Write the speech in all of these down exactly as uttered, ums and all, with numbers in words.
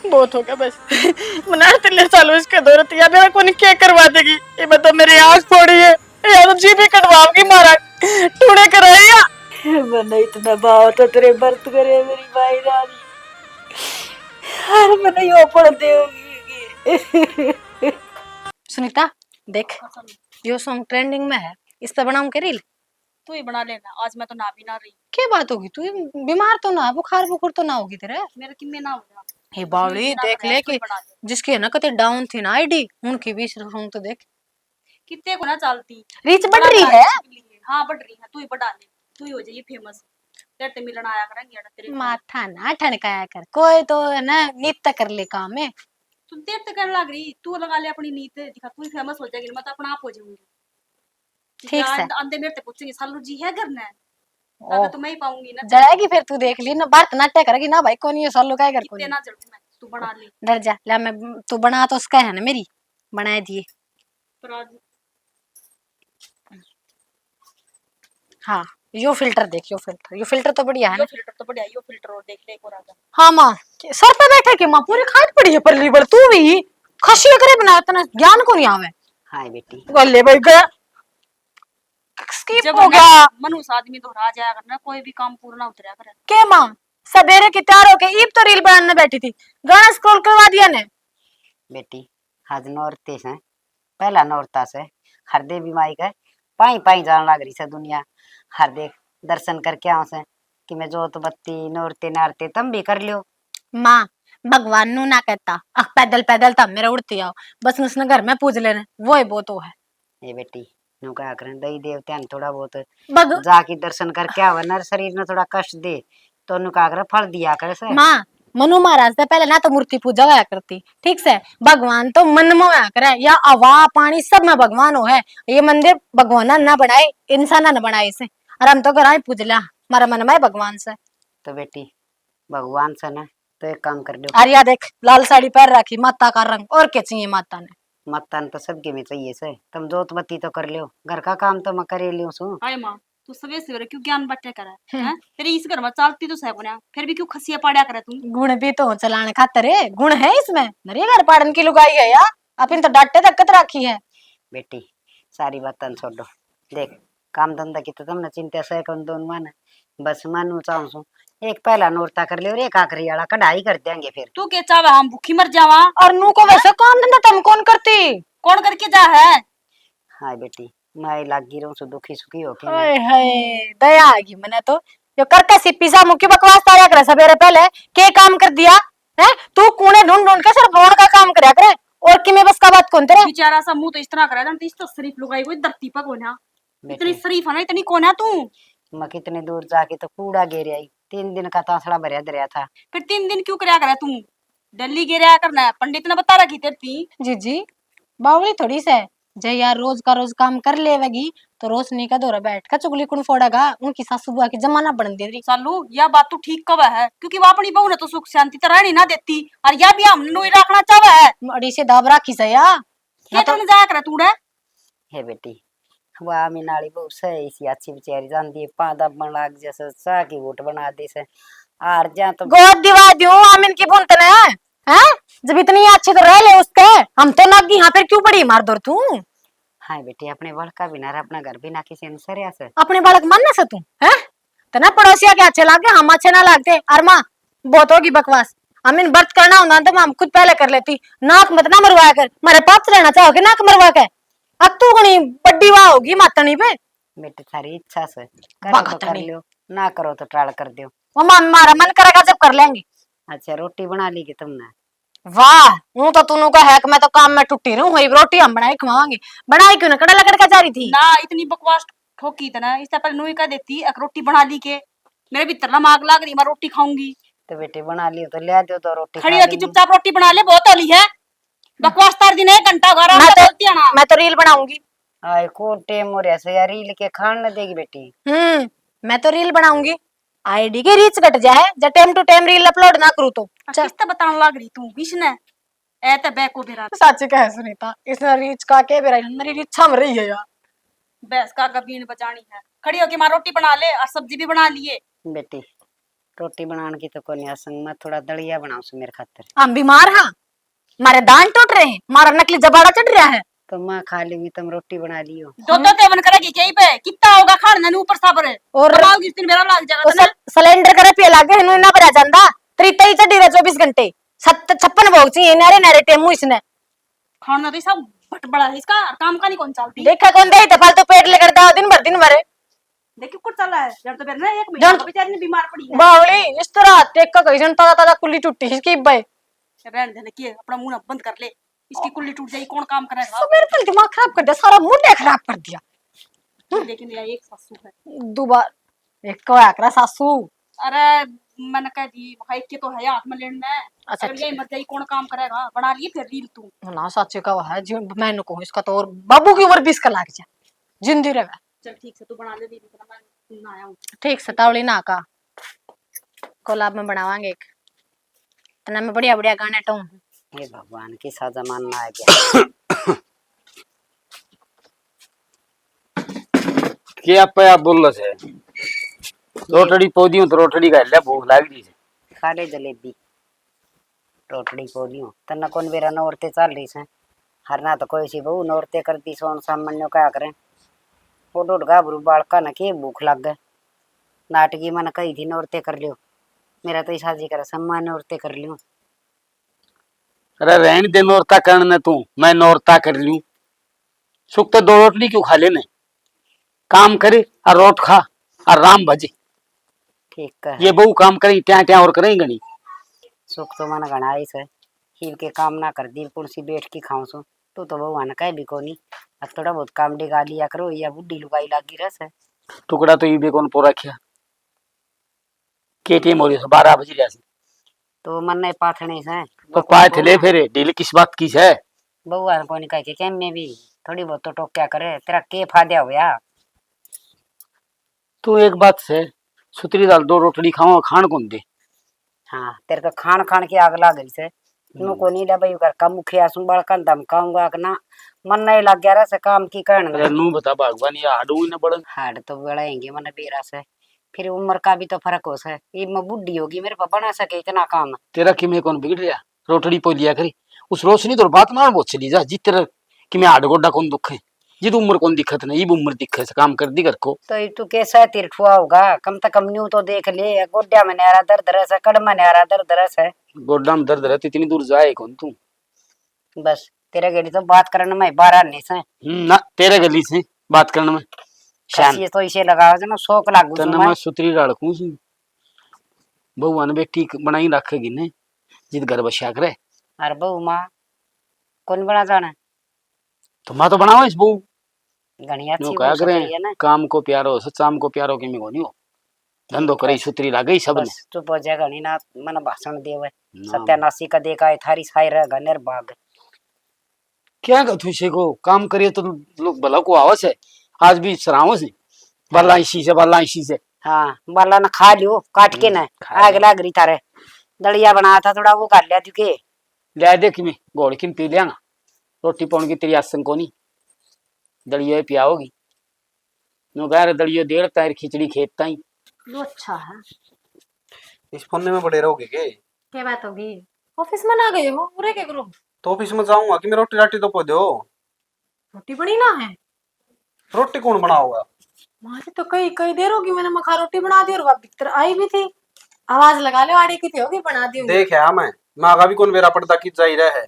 बहुत हो गया बस। मना तेरे सालों इसके दौरत या मेरा कोनी क्या करवा देगी? ये बता, मेरी आंख फोड़ी है या तो जी भी कटवाओगी मारा। टूड़े कराई या। मैंने इतना भाव तो तेरे बरत करे मेरी भाई रानी। अरे मैंने यो पढ़ देगी। सुनीता, देख, यो सॉन्ग ट्रेंडिंग में है, इस पे बनाऊं के रील? तू ही बना लेना, आज मैं तो ना भी ना रही। क्या बात होगी? तू बीमार तो ना, बुखार बुखार तो ना होगी तेरे? मेरे किम्मे ना हो गया। हे बावली, देख ले कि जिसकी है ना कते डाउन थी ना आईडी, उनकी भी सॉन्ग तो देख। कितने को ना चलती। रीच बढ़ रही है। हाँ, बढ़ रही है, तू ही बढ़ा ले, तू ही हो जाइए फेमस। तेरे ते मिलण आया करेंगे यार, तेरे को। माथा ना ठनकाया कर, कोई तो है ना नीत कर ले काम है। तू देर तक कहने लग रही, तू लगा ले अपनी नीत, दिखा तू ही फेमस हो जाएगी, मैं तो अपना आप हो जाऊंगी। ठीक है। आंदे मेरे ते पूछेंगे, "सालू जी है घर में?" तब तो मैं ही पाऊंगी ना। जलेगी फिर तू, देख ली ना, भरतनाट्य करेगी ना भाई, कौन ये सालू का है घर, कौन ना जलूं मैं, तू बना ले। डर जा, ले मैं, तू बना तो उसका है ना मेरी, बना दिए। पर आज हाँ, यो फिल्टर देख, यो फिल्टर, यो फिल्टर तो बढ़िया है यो ना? फिल्टर तो बढ़िया, यो फिल्टर और देख ले, एक और आ जा। हाँ माँ, सर पे बैठे के माँ, पूरी खाट पड़ी है परली बड़, तू भी खसी करे बना, इतना ज्ञान को नहीं आवे। हाय बेटी। गले भाई गया, स्किप हो गया। मनुष्य आदमी दोहरा जाया करना, कोई भी काम पूरा ना उतरा करे। के माँ, सवेरे की तैयार होके ईब तो रील बनाने बैठी थी, गाना स्क्रॉल करवा दिया ने। बेटी, आज नौरते से, पहला नौरता से, हर देवी माई के पाई पाई जान लाग रही से दुनिया। हर देख, दर्शन करके आओ से कि मैं जोत बत्ती नौरते नारते तुम भी कर लियो। माँ, भगवान नू ना कहता, अख पैदल पैदल तम मेरे उड़ते आओ, बस उसने घर में पूज लेना, वो ही बहुत वो है। ए बेटी, न्यू कहा करें, दई देवता ने थोड़ा बहुत भग- जाके दर्शन करके आवे ना, शरीर ने थोड़ा कष्ट दे, तो न्यू कहा करे, फल दिया करे से। माँ, मनु महाराज से पहले ना तो मूर्ति पूजा होया करती, ठीक से? भगवान तो मन में होया करे, या हवा पानी सब में भगवान हो है। ये मंदिर भगवान ने ना बनाए, इंसान ने बनाए से। और हम तो घर ही पूज लिया, हमारे मन में भगवान से। तो बेटी, भगवान से ना, तो एक काम कर लो। अरे या देख, लाल साड़ी पहन रखी, माता का रंग, और क्या चाहिए माता ने? माता ने तो सबके में चाहिए से, तुम जोत बत्ती तो कर लियो, घर का काम तो मैं करे लियो सू। हाय माँ, तू सवेरे सवेरे क्यों ज्ञान बांटे करे, हम्म। हैं? तेरी इस घर में चालती तो सै कोन्या, फिर भी क्यों खसिया पाड़ा करे तू? गुण भी तो चलाने खातर है, गुण है इसमें, मेरे घर पाड़न की लुगाई है या, अपन तो डांटे तक कत राखी है। बेटी, सारी बातें छोड़ो, देख, काम धंधा की तो तुमने चिंता से कौन दोनों माने, बस मानू चाहूं सू, एक पहला नौरता कर ले और एक आखिरी वाला कढ़ाई कर देंगे फिर। तू के चाहे हम भूखी मर जावा? और नू को वैसे काम धंधा तुम कौन करती? कौन करके जा है? हाय बेटी, मैं लागी रहूं सु दुखी सुखी होके ना। हाय हाय, दया आ गई मने तो। यो करके सी पिज्जा मुक्की बकवास तारा करे सवेरे पहले, के काम कर दिया? हैं? तू कूड़े ढूंढ ढूंढ के सिर्फ रोड का काम करया करे, और किमे बस का बात कौन तेरे? बेचारा सा मुंह तो इस तरह करे, जन इस तो शरीफ लुगाई कोई धरती पर कोन्या। इतनी बेटी। शरीफ है ना, इतनी कोन्या तू। मैं कितनी दूर जाके तो कूड़ा गेर आई, तीन दिन का तासड़ा भरया धरया था। फिर तीन दिन क्यों करया करे तू? दिल्ली गेरया करना है, पंडित ने बता रखी तेरी थी। जीजी, बावली थोड़ी से, जय यार रोज का रोज काम कर लेवेगी, तो रोशनी का धोरे बैठ के चुगली कुण फोड़ेगा? उनकी सासू बुआ की जमाना बन दे रही। सालू, या बात तू ठीक कवे है, क्योंकि वो अपनी बहू ने तो सुख शांति तो रहनी ना देती, और या भी हम नुई रखना चाहे है। अड़ी से दाब राखी से या। के ना तो तन जाया करे तू रे? हे बेटी, वाह, मीनाली बहू सही सी, अच्छी बेचारी जानती है, पां दाबण लाग जैसे चाह की घूट बना दे से। आर जा तो गोद दिवा दूं आमिन की बुन तने, हैं? जब इतनी अच्छी तो रह ले उसके, हम तो नागी, यहाँ फिर क्यों पड़ी मार दौर तू? हाय बेटी, अपने बालका बिना, अपना घर बिना किसी ने सरया से? अपने बालक मानना से तू, हैं? तने पड़ोसिया के अच्छे लागे, हम अच्छे ना लागते। अर माँ, बहुत होगी बकवास। हम इन व्रत करना होता तो हम खुद पहले कर लेती। नाक मत ना मरवाया कर, मारे पास रहना चाहोगे नाक मरवा के। अब तू घणी बड्डी वाह होगी मातनी पे। बेटे, थारी इच्छा से करो तो कर लियो, ना करो तो टाल कर दियो। वो माँ, मारा मन करेगा जब कर लेंगे। अच्छा, रोटी बना ली कि तुमने? वाह, यूं तो तूनू का है कि मैं तो काम में टुट्टी रहूं, वही रोटी हम बनाई खवावांगे। बनाई क्यों ना, कड़ा लकड़ का जा रही थी? ना, इतनी बकवास ठोकी तने, इससे पहले नूई कह देती, एक रोटी बना ली के, मेरे भीतर ना आग लाग रही, मैं रोटी खाऊंगी। तो बेटी बना ली तो ले दो, दो रोटी खड़ी खा होके लेंगी। चुपचाप रोटी बना ले, बहुत होली है। बकवास तार दिन एक घंटा हो गया, आराम मैं से तो, बोलती है ना। मैं तो रील बनाऊंगी। आए, को टेम हो रहा से यार, रील के खान न देगी बेटी। हम्म, मैं तो रील बनाऊंगी। आईडी की रीच घट जाए, जब time to time reel upload ना करूँ तो। अब चल। किस तरह बताने लाग रही तू, किसने? ए ते बे को बेरा। सच कहे सुनीता, इसने रीच का के बेरा, मेरी रीच छम रही है यार। भैंस का गबीन बजानी है। खड़ी होके माँ रोटी बना ले और सब्जी भी बना लिए। बेटी, रोटी बनाने की तो कोनी आसंग, मैं थोड़ा दलिया बनाऊं सु मेरे खातर। हम बीमार हाँ, मारे दांत टूट रहे हैं, मारा नकली जबाड़ा चढ़ रहा है। तो मैं खा लूंगी, तुम रोटी बना लियो। दो दो तेवन करेगी कहीं पे, कितना होगा खान नन ऊपर साबर। और बनाओगी उस दिन मेरा लाग जाएगा और ना। सल-, सिलेंडर करे पे लागे है, ना भरा जांदा। तेरी तई चढ़ी रहे चौबीस घंटे, सत-, छप्पन भोग चाहिए, नारे नारे टेमू इसने। खाना तो सब बट बड़ा है इसका, काम का नहीं कौन चलती। देखा कौन दे तो फालतू पेट लेकर दाओ दिन भर, दिन भर। देखिए कुछ चला है, जब तो फिर ना एक महीना जान तो बेचारी ने बीमार पड़ी है। बावली, इस तरह देख के कहीं जन ताजा ताजा कुल्ली टूटी इसकी बे। रहने देने की अपना मुंह ना बंद कर ले, इसकी कुल्ली टूट जाएगी, कौन काम करेगा? सब मेरे पहले दिमाग खराब कर दिया, सारा मूड खराब कर दिया। लेकिन यार एक सासू है। दोबारा एक को आकरा सासू। अरे, मैंने कह दी, भाई के तो है हाथ में लेने में। अच्छा, अगर यही मर जाई, कौन काम करेगा? बना लिए फिर रील तू। ना, साचे का है जी, मैं कहूँ इसका तो और बाबू की उम्र बीस का लाग जा, जिंदी रहेगा। चल ठीक से, तू बना ले रील, इतना मैं ना आया हूँ। ठीक से, तावली ना का कोलाब में बनावांगे एक, इतना में बढ़िया बढ़िया गाने टों। हे भगवान, किसा जमाना आ गया। के आपे आप बोल से? रोटड़ी पौधी हूँ तो रोटड़ी खा ले, भूख लाग रही है। खा ले जलेबी, रोटड़ी पौधी हूँ। तन्ने कौन बेरा नौरते चल रही से? हरना तो कोई सी बहू नौरते कर दी सोन सामन्यो क्या करें। वो डोड गाभरू बालका न के भूख लाग गए। नाटकी मन कही थी नौरते कर लियो। मेरा तो इसा जी करे सम्मान नौरते कर लियो। अरे रहन दे नौरता करण ने तू, मैं नौरता कर लूं। सुख तो दो रोटली क्यों खा लेने? काम करे और रोट खा और राम भजे। ठीक है। ये बहू काम करे, ट्या ट्या और करे घणी। सुख तो मन घणा ही से, हीर के काम ना कर दी, कौन सी बैठ के खाऊं सु। तू तो भगवान कह भी कोनी, अब थोड़ा बहुत काम डिगा लिया करो, या बुढ़ी लुगाई लागी रह से। टुकड़ा तो ये भी कौन पो रखिया। के टाइम हो रही है? बारह बज रहा है। तो मन्ने पाथने से। तो पाथ ले फिर, ढील किस बात की है? बउआ ने कोनी कह के, के मैं भी थोड़ी बहुत तो टोक्या करे, तेरा के फायदा होया? तू एक बात से, सुतरी दाल दो रोटड़ी खावा, खान कौन दे? हाँ, तेरे को खान खान की आग लाग गई से। न्यू हम्म। कोनी ले भाई, घर का मुखिया सुन, बड़कन धमकाऊंगा कि ना, मन नहीं लग गया रहा से काम की कहन अरे में। नू बता भगवान, ये हाडू ही ना बड़न। हाड तो बड़ाएंगे मन बेरा से, फिर उम्र का भी तो फर्क हो से। ये मैं बूढ़ी होगी, मेरे पे बना सके इतना काम। तेरा किमे कौन बिगड़ रहा, रोटड़ी पो लिया करी। उस रोशनी तो बात मार बहुत चली जा, जित तेरा किमे हाड गोडा कौन दुखे, जित उम्र कौन दिखत नहीं, इब उम्र दिखे से काम कर दी घर को। तो ये तू कैसा तिरठुआ होगा, कम से कम न्यू तो देख ले, गोड्या में न्यारा दर्द रह से, कड़ में न्यारा दर्द रह से। गोड्डा में दर्द रहती इतनी दूर जाए कौन तू? बस तेरे गली तो बात करने में बारह नहीं से। हम्म, ना, तेरे गली से बात करने में शान। कसी तो इसे लगाओ जो ना शौक लागू तन्ने मैं। मैं सुतरी रड़कूं सी। बहू ने बेटी क-, बनाई रखेगी ने, जित घर बस्या करे। अरे बहू माँ कौन बना जाना? तो मैं तो बनावा इस बहू। घणी अच्छी न्यू कहा बहू करे, सुथरी है ना। काम को प्यारो, सच्चाम को प्यारो किमे कोनी हो। धंधो करे, सुतरी लागे ही सब ने। बस चुप हो जा, घणी ना मन भाषण देवे। ना। सत्यानाशी का देखा है थारी साई रह गनर बाग। क्या कर तू इसे को काम करिए तो लोग भला को आवे से, आज भी सरावे से, बाला इसी से, बाला इसी से। हाँ, बाला ने खा लियो, काट के हम्म, ना, खा आग लियो। लाग रही थारे। दलिया बनाया था थोड़ा, वो कर लिया तू के? ले दे किमे, घोल किन पी लिया ना। रोटी पाउन की तेरी आसन कोनी। दलिया ही पियाओगी। नो कह रहे दलियो देर ताई, खिचड़ी खेत ताई। लो अच्छा है। इस फोन में बड़े रहोगे के? क्या बात होगी? ऑफिस में ना गए हो, उरे के करो? तो ऑफिस में जाऊंगा कि मैं रोटी राटी तो पो दो। रोटी बनी ना है। रोटी कौन बनाओगा? मारे तो कई, कई देर होगी मैंने मखा रोटी बना दी और भाभी तर आई भी थी। आवाज लगा लो, आड़े की थी होगी, बना दी होगी। देख है मैं, मैं आगा भी कौन बेरा पड़ता कि जाई रहा है।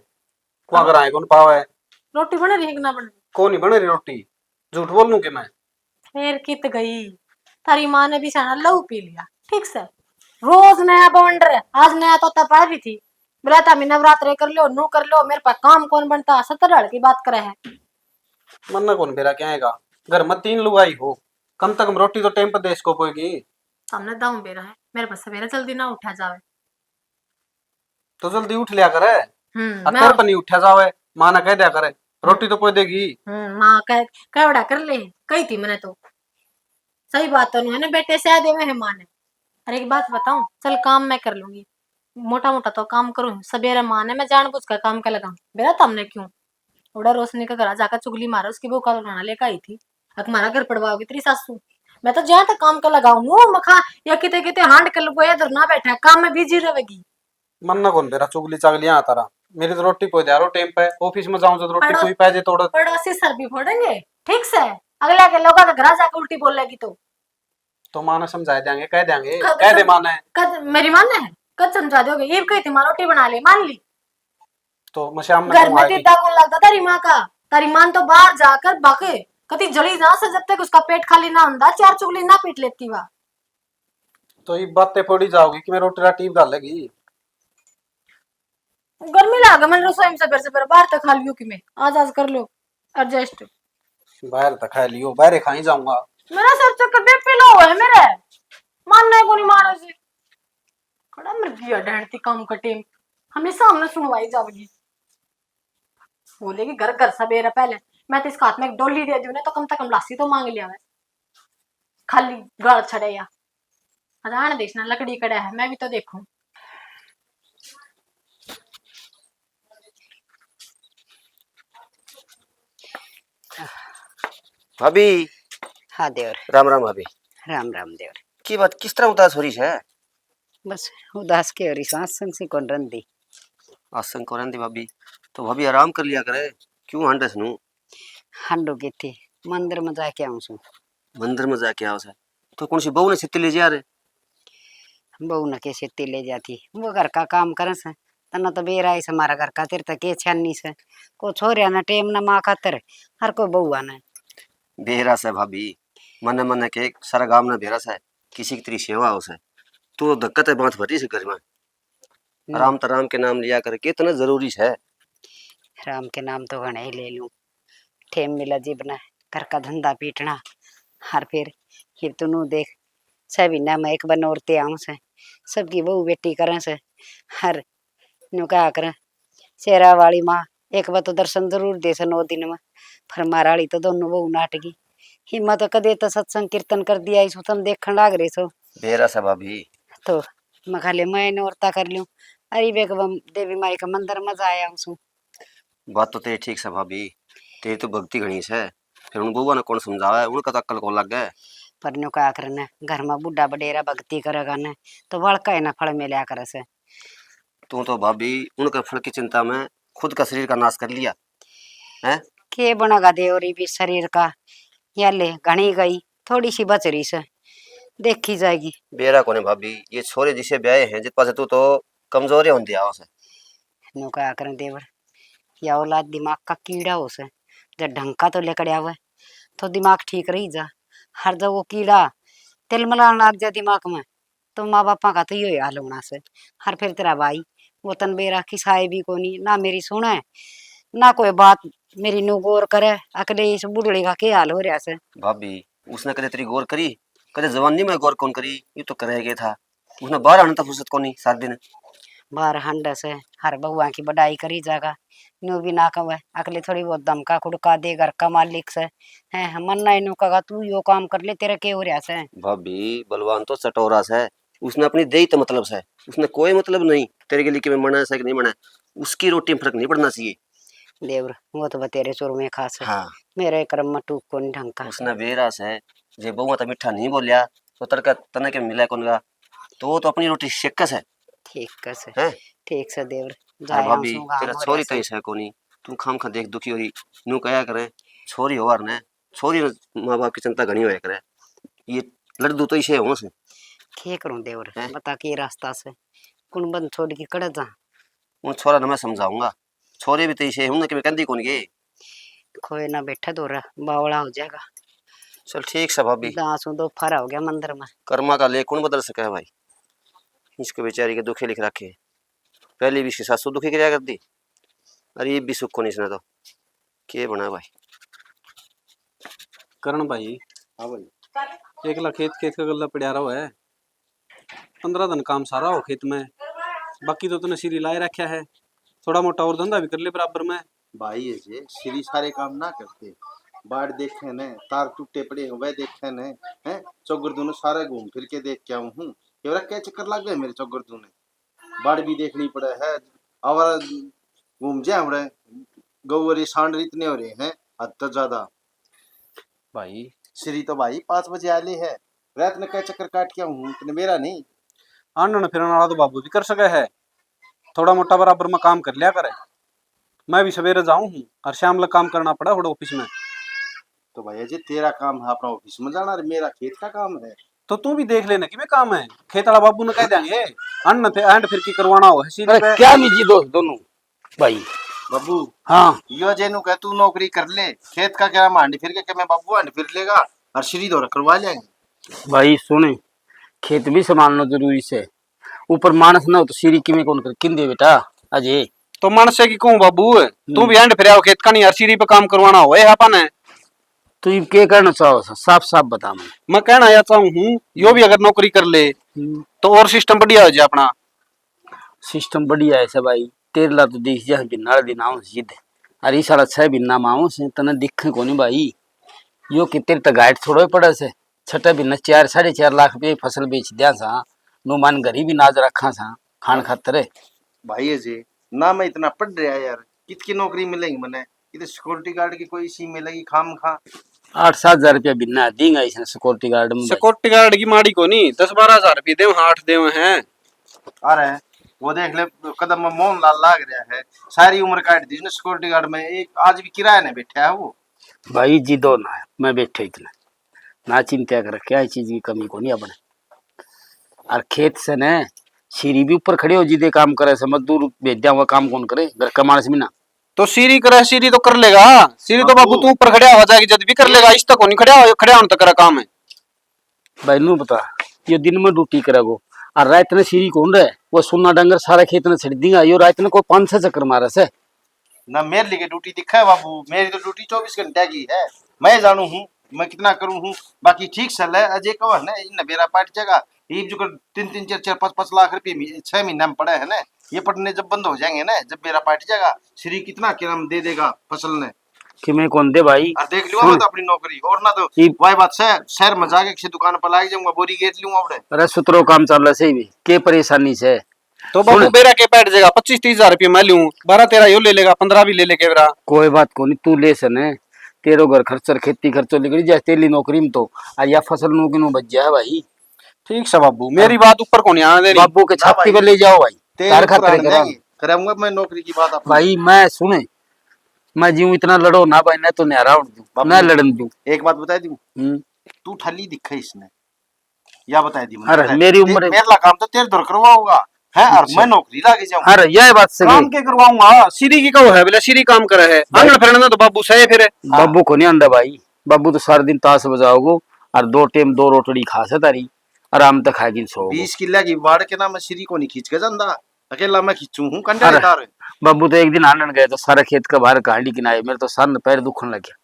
कुआ हाँ। कराए कौन पावे। रोटी बन रही है कि ना बन रही? कौन नहीं बन रही रोटी? झूठ बोलूं के मैं? फिर कित गई? थारी माँ ने भी साना लहू पी लिया, ठीक से। रोज नया बवंडर है, आज नया तोता पा भी थी। बोला था, "मैं नवरात्रे कर लो, नू कर लो, मेरे पे काम कौन बनता?" सत्तर ढाल की बात करे है। मन्ना कौन बेरा क्या आएगा? घर में तीन लुगाई हो, कम से कम रोटी तो टाइम पर दे इसको पोएगी। हमने दाऊं बेरा है, मेरे पास सवेरे जल्दी ना उठा जावे। तो जल्दी उठ लिया करे। हम्म, और मैं तेरे पे नहीं उठा जावे, माँ ने कह दिया करे, रोटी तो पोए देगी। हम्म, माँ कह, कहवड़ा कर ले, कही थी मैंने तो। सही बात तो नहीं है ना, बेटे से दे में है माँ ने। अरे एक बात बताऊं, चल काम मैं कर लूंगी, मोटा मोटा तो काम करूँ। सवेरे माँ ने मैं जानबूझ कर काम के लगाऊं, बेरा तमने क्यों? उड़ा रोशनी के घर जाकर चुगली मारा, उसकी बहू का रोना लेकर आई थी। अक मारा घर पड़वाओगी तेरी सासू। मैं तो जहाँ तक काम का लगाऊं हूँ, मखा या किते किते हांड के लुगाया धरना बैठा, काम में बिजी रहेगी। मन ना कौन बेरा चुगली चागलियां आता रहा। मेरी तो रोटी पहुंचा रो टाइम पे, ऑफिस में जाऊं जब रोटी पड़ो-, कोई पै जे तोड़। पड़ोसी सर भी फोड़ेंगे, ठीक से। अगले के लोगों के घर जाके उल्टी बोलेगी तो। तो माँ ने समझा देंगे, कह देंगे, कद कह दे सम-, माँ ने। कद मेरी माँ ने कद समझा दोगे? ईब कही थी माँ रोटी बना ले, मान ली। तो मैं शाम में घर में कहूँ आएगी। दीदा कौन लगता तेरी माँ का? तेरी माँ तो बाहर जाकर बाके कति जली जा से, जब तक उसका पेट खाली ना होता, चार चुगली ना पीट लेती वा। तो ये बातें पड़ी जाओगी कि मैं रोटी राटी घालेगी। गर्मी लागे, मैंने रसोई में सबर सबर बाहर तक खा लियो कि मैं आज आज कर लो एडजस्ट। बाहर तक खा लियो, बाहर खाई जाऊंगा। मेरा सर चक्कर, बीपी लो है मेरे, मानना है कोनी मारो से। कड़ा मर गया डरती काम का टेम, हमेशा हमने सुनवाई जावगी। बोलेगी घर घर सबेरा पहले, मैं तो इसका हाथ में एक डोली दे दूं ना, तो कम से कम लासी तो मांग लिया मैं। खाली गाल छड़े या। अजान देश ना लकड़ी कड़ा है, मैं भी तो देखूं। भाभी। हाँ देवर। राम राम भाभी। राम राम देवर। की बात, किस तरह उदास हो रही है? बस उदास के हो रही, आसंग सी कौन रंदी। आसंग कौन रंदी भाभी? तो भाभी आराम कर लिया करे, क्यों हंडस नू? हंडू की थी, मंदिर में जाके आऊं सू। मंदिर में जाके आओ सर, तो कौन सी बहू ने छेती ले जा रे? बहू ने के छेती ले जाती, वो घर का काम करे से। तन्ने तो बेरा ही से, हमारा घर का तेरे तक के छानी से। को छोरिया ने टेम ना माँ खातर, हर को बहुआ ने। बेरा से भाभी, मने मने के सारा गांव ने बेरा से, किसी की तेरी सेवा हो से। तू तो धक्का ते बात भरी से घर में। हम्म। राम तो राम के नाम लिया कर कितना जरूरी है। राम के नाम तो घणे ही ले लूं, टेम मिला जीब ने घर का धंधा पीटना, हर फिर, फिर तू नू देख, छह महीना में एक बार नौरते आऊं से, सबकी बहू बेटी करें से, हर न्यू कहा करें, शेरा वाली माँ एक बार तो दर्शन जरूर दे से नौ दिन में, पर मारा वाली तो दोनों बहू नाटगी। हिम्मत तो कदे तो सत्संग कीर्तन कर दिया, इसको तुम देखण लाग रहे सो। बेरा से भाभी। तो मैं खाले मैं नौरता कर लूं, अरे बेगम देवी माई का मंदिर में जा आऊं सू। बात तो तेरी ठीक से भाभी, तेरी तो भक्ति घणी से, फिर उन बउआ ने कौन समझावे, उनका तो अक्ल को लगे। पर न्यू कहा करे ने, घर में बूढ़ा बडेरा भक्ति करेगा ने, तो वड़का ही ना फल मिलया करे से। तू तो भाभी उनके फल की चिंता में खुद का शरीर का नाश कर लिया है। के बनेगा देवरी भी शरीर का, या ले घणी गई, थोड़ी सी बच रही से, देखी जाएगी। बेरा कोने भाभी, ये छोरे जिसे ब्याहे हैं जित पासे तू तो कमजोर ही होंदी आओ से। न्यू कहा करें देवर, या औलाद दिमाग का कीड़ा हो से, जब ढंग का तो लेकर आवे तो दिमाग ठीक रही जा, हर जब वो कीड़ा तिलमलान लाग जा दिमाग में, तो माँ बापा का तो यो ही हाल होना से। हर फिर तेरा भाई, वो तन बेरा किसाए भी कोनी, ना मेरी सुने, ना कोई बात मेरी न्यू गौर करे। अकले इस बुढ़ड़ी का के हाल हो रहा से। भाभी, उसने कदे तेरी गौर करी? कदे जवानी में गौर कौन करी? ये तो करे के था। उसने बाहर आने तक फुर्सत कोनी, सात दिन। बाहर हंडे से, हर बउआ की बड़ाई करी जागा। न्यू भी ना कहे, अकले थोड़ी बहुत धमका कुड़का दे, घर का मालिक से। हैं, मन ना इन्नू कहा, "तू यो काम कर ले, तेरे के हो रहा से?" भाभी, बलवान तो चटोरा से, उसने अपनी देही तो मतलब से, उसने कोई मतलब नहीं तेरे के लिए कि मैं मना से कि नहीं मना, उसकी रोटी में फर्क नहीं पड़ना चाहिए। देवर, वो तो बतेरे चोर में खास है। हाँ। मेरे कर्म में टूक कोनी ढंग का। उसने बेरा से, जे बहुआ तो मीठा नहीं बोलिया, तो तड़का तने के मिला कोनगा, तो वो तो अपनी रोटी सेक से। ठीक से। हैं? ठीक से देवर, हाँ जाया भाभी, हूँ, तेरा छोरी तई से कोनी, तू खाम खा देख दुखी हो रही, नू कहा करे, छोरी होवार ने, छोरी ने माँ बाप की चिंता घणी होया करे। ये लड्डू तो इसे हो से। के करूं देवर, हैं? बता के रास्ता से, कुण बंद छोड़ के कड़े जा? उन छोरा ने मैं समझाऊंगा, छोरे भी तो इसे हूं ना कि मैं कहंदी कौन गए। कोई ना बैठा दो रहा, बावला हो जाएगा। चल ठीक से भाभी। दास हूं, दो फारा हो गया मंदिर में। कर्मा का लेख कौन बदल सके है भाई, इसके बेचारी के दुखे लिख रखे। पहले भी इसकी सासू दुखी करया कर दी, अरे ये भी सुख को नहीं इसने तो। के बना भाई? करण भाई। हाँ भाई। एकला खेत, खेत का गल्ला पड़ा रहो है। पंद्रह दिन काम सारा हो खेत में, बाकी तो तने सिरी लाए रखा है। थोड़ा मोटा और धंधा भी कर ले बराबर में। भाई, ये जे सिरी सारे काम ना करते, बाढ़ देखे ने, तार टूटे पड़े हो वह देखे ने, हैं? चौगरदू ने सारे घूम फिर के देख के आऊं हूँ। ये रख के चक्कर लग गए मेरे चौगरदू ने। बाढ़ भी देखनी पड़े है, आवारा घूम जाए हमरे, गऊ और ये सांड इतने हो रहे हैं, हद तक ज्यादा। भाई, श्री तो भाई पाँच बजे आले है, रात ने कै चक्कर काट के आऊँ हूँ, तने मेरा नहीं। आनन फिरन वाला तो बाबू भी कर सके है, थोड़ा मोटा बराबर में काम कर लिया करे। मैं भी सवेरे जाऊँ हूँ और शाम लग काम करना पड़ा थोड़ा ऑफिस में। तो भाई अजय, तेरा काम है अपना ऑफिस में जाना और मेरा खेत का काम है। तो तू भी देख लेना कि मैं काम है, खेत वाला बाबू ने कह देंगे। अन्न थे एंड फिर की करवाना हो है सीधी अरे पे। क्या नहीं जी दोस्त दोनों भाई। बाबू, हाँ। यो जे नु कह तू नौकरी कर ले, खेत का क्या हांड फिर के, के मैं बाबू हांड फिर लेगा और श्री दौरा करवा लेंगे। भाई सुन, खेत भी संभालना जरूरी से, ऊपर मानस ना हो तो श्री किमें कौन कर किन दे बेटा। अजय तो मानस की कहूँ बाबू, तू हम्म। भी हांड फिर आओ खेत का नहीं यार, श्री पे काम करवाना हो है अपन है। तो इब के कहना चाहो सा? साफ साफ बता मैं। मैं कहना या चाहूँ हूँ, यो भी अगर नौकरी कर ले हम्म। तो और सिस्टम बढ़िया हो जाए अपना। सिस्टम बढ़िया है से भाई, तेरे ला तो देख जा बिन्ना वाले दिन आऊँ सीधे, अरे साला छह बिन्ना में आऊँ से तने दिखे कोनी भाई। यो कि तेरे तक गाइड थोड़ो ही पड़ा से, छठे बिन्ने चार साढ़े चार लाख रुपये फसल बेच दिया सा, नु मान गरीब ही नाज रखा सा खान खातर। भाई अजय, ना मैं इतना पढ़ रहा यार, कितकी नौकरी मिलेगी मने? ये तो सिक्योरिटी गार्ड की कोई इसी मिलेगी खाम खा। आठ सात हजार रुपया बिन्ना देंगे इसने सिक्योरिटी गार्ड में भाई। सिक्योरिटी गार्ड की माड़ी कोनी, दस बारह हजार रुपये देव, आठ देव हैं। अरे वो देख ले, कदम में मोहन लाल लाग रहा है, सारी उम्र काट दी इसने सिक्योरिटी गार्ड में, एक आज भी किराया नहीं बैठा है वो। भाई जी दो ना, मैं बैठे इतना ना चिंता कर, क्या चीज की कमी कोनी अपने। और खेत से ने श्री भी ऊपर खड़े हो जी दे काम करे से, मजदूर भेज दिया हुआ काम कौन करे, घर का मानस भी ना। तो श्री करे, श्री तो कर लेगा, श्री तो बाबू। बाबू तू ऊपर खड़ा हो जाएगी जद भी कर लेगा, इस तक कोनी खड़ा हो, खड़ा होने तक करा काम है। भाई नू बता, ये दिन में ड्यूटी करेगो और रात ने श्री कौन रहे, वो सुन्ना डंगर सारा खेत ने छड़ देगा, यो रात ने कोई पांच छह चक्कर मारे से। ना मेरे लिए ड्यूटी दिखा है बाबू, मेरी तो ड्यूटी चौबीस घंटे की है, मैं जानू हूँ, मैं कितना करूँ हूँ। बाकी ठीक चल है, अजय कहो है ना, इन बेरा पाट जाएगा, ये जो कर तीन तीन चार चार पाँच पाँच लाख रुपये मही-, छह महीने में पड़े है ना, ये पड़ने जब बंद हो जाएंगे ना, जब बेरा पाट जाएगा, श्री कितना किराम दे देगा फसल ने। कि मैं कौन दे भाई? और देख लियो सुन। मैं तो अपनी नौकरी, और ना तो ये वाई बात से शहर में जाके किसी दुकान पर लाग जाऊंगा, बोरी गेट लूंगा अपने। अरे सुतरो काम चल रहा सही भी, के परेशानी से? तो बाबू सुन। बेरा के बैठ जाएगा, पच्चीस तीस हजार रुपये मैं लूं, बारह तेरह यो ले लेगा, पन्द्रह भी ले लेके बेरा। कोई बात कोनी, तू ले सने, तेरो घर खर्चर, खेती खर्चो निकल जाए, तेली नौकरी में तो, और या फसल नू की नू बच जाए भाई। ठीक से बाबू, मेरी हाँ। बात ऊपर कोनी आने देनी। बाबू के ना छाती भाई, पे ले जाओ भाई, तेरे तार ऊपर खातर आने करा। देंगे, कराऊंगा मैं नौकरी की बात अपनी। भाई मैं सुने, मैं जीऊं इतना लड़ो ना भाई, ना तो न्यारा उड़ दूं, बाबू, ना लड़न दूं। एक बात बता दूं, हम्म। तू ठाली दिखे इसने, या बता दी मैंने, अरे, पता है, मेरी ते-, उम्र मेरे ला काम तो तेरे दौर करवाऊंगा, है, और अच्छा। मैं नौकरी लागे जाऊंगा। अरे, यह बात सही काम है। के करवाऊंगा? श्री की कहो है, बोले श्री काम करे है, भाई। आंगन फिरना तो बाबू सही फिर। बाबू को नहीं आंदा भाई, बाबू तो सारा दिन ताश बजाओगो और दो टाइम दो रोटड़ी खा से तारी, आराम तक खाएगी सो। बीस किला की वाड़ के ना मैं श्री को नहीं खींच के जांदा, अकेला मैं खींचू हूँ कंडे अरे, तार। बाबू तो एक दिन आनन गए तो सारा खेत का बाहर कांडी किनारे, मेरे तो सर पैर दुखन लग गया।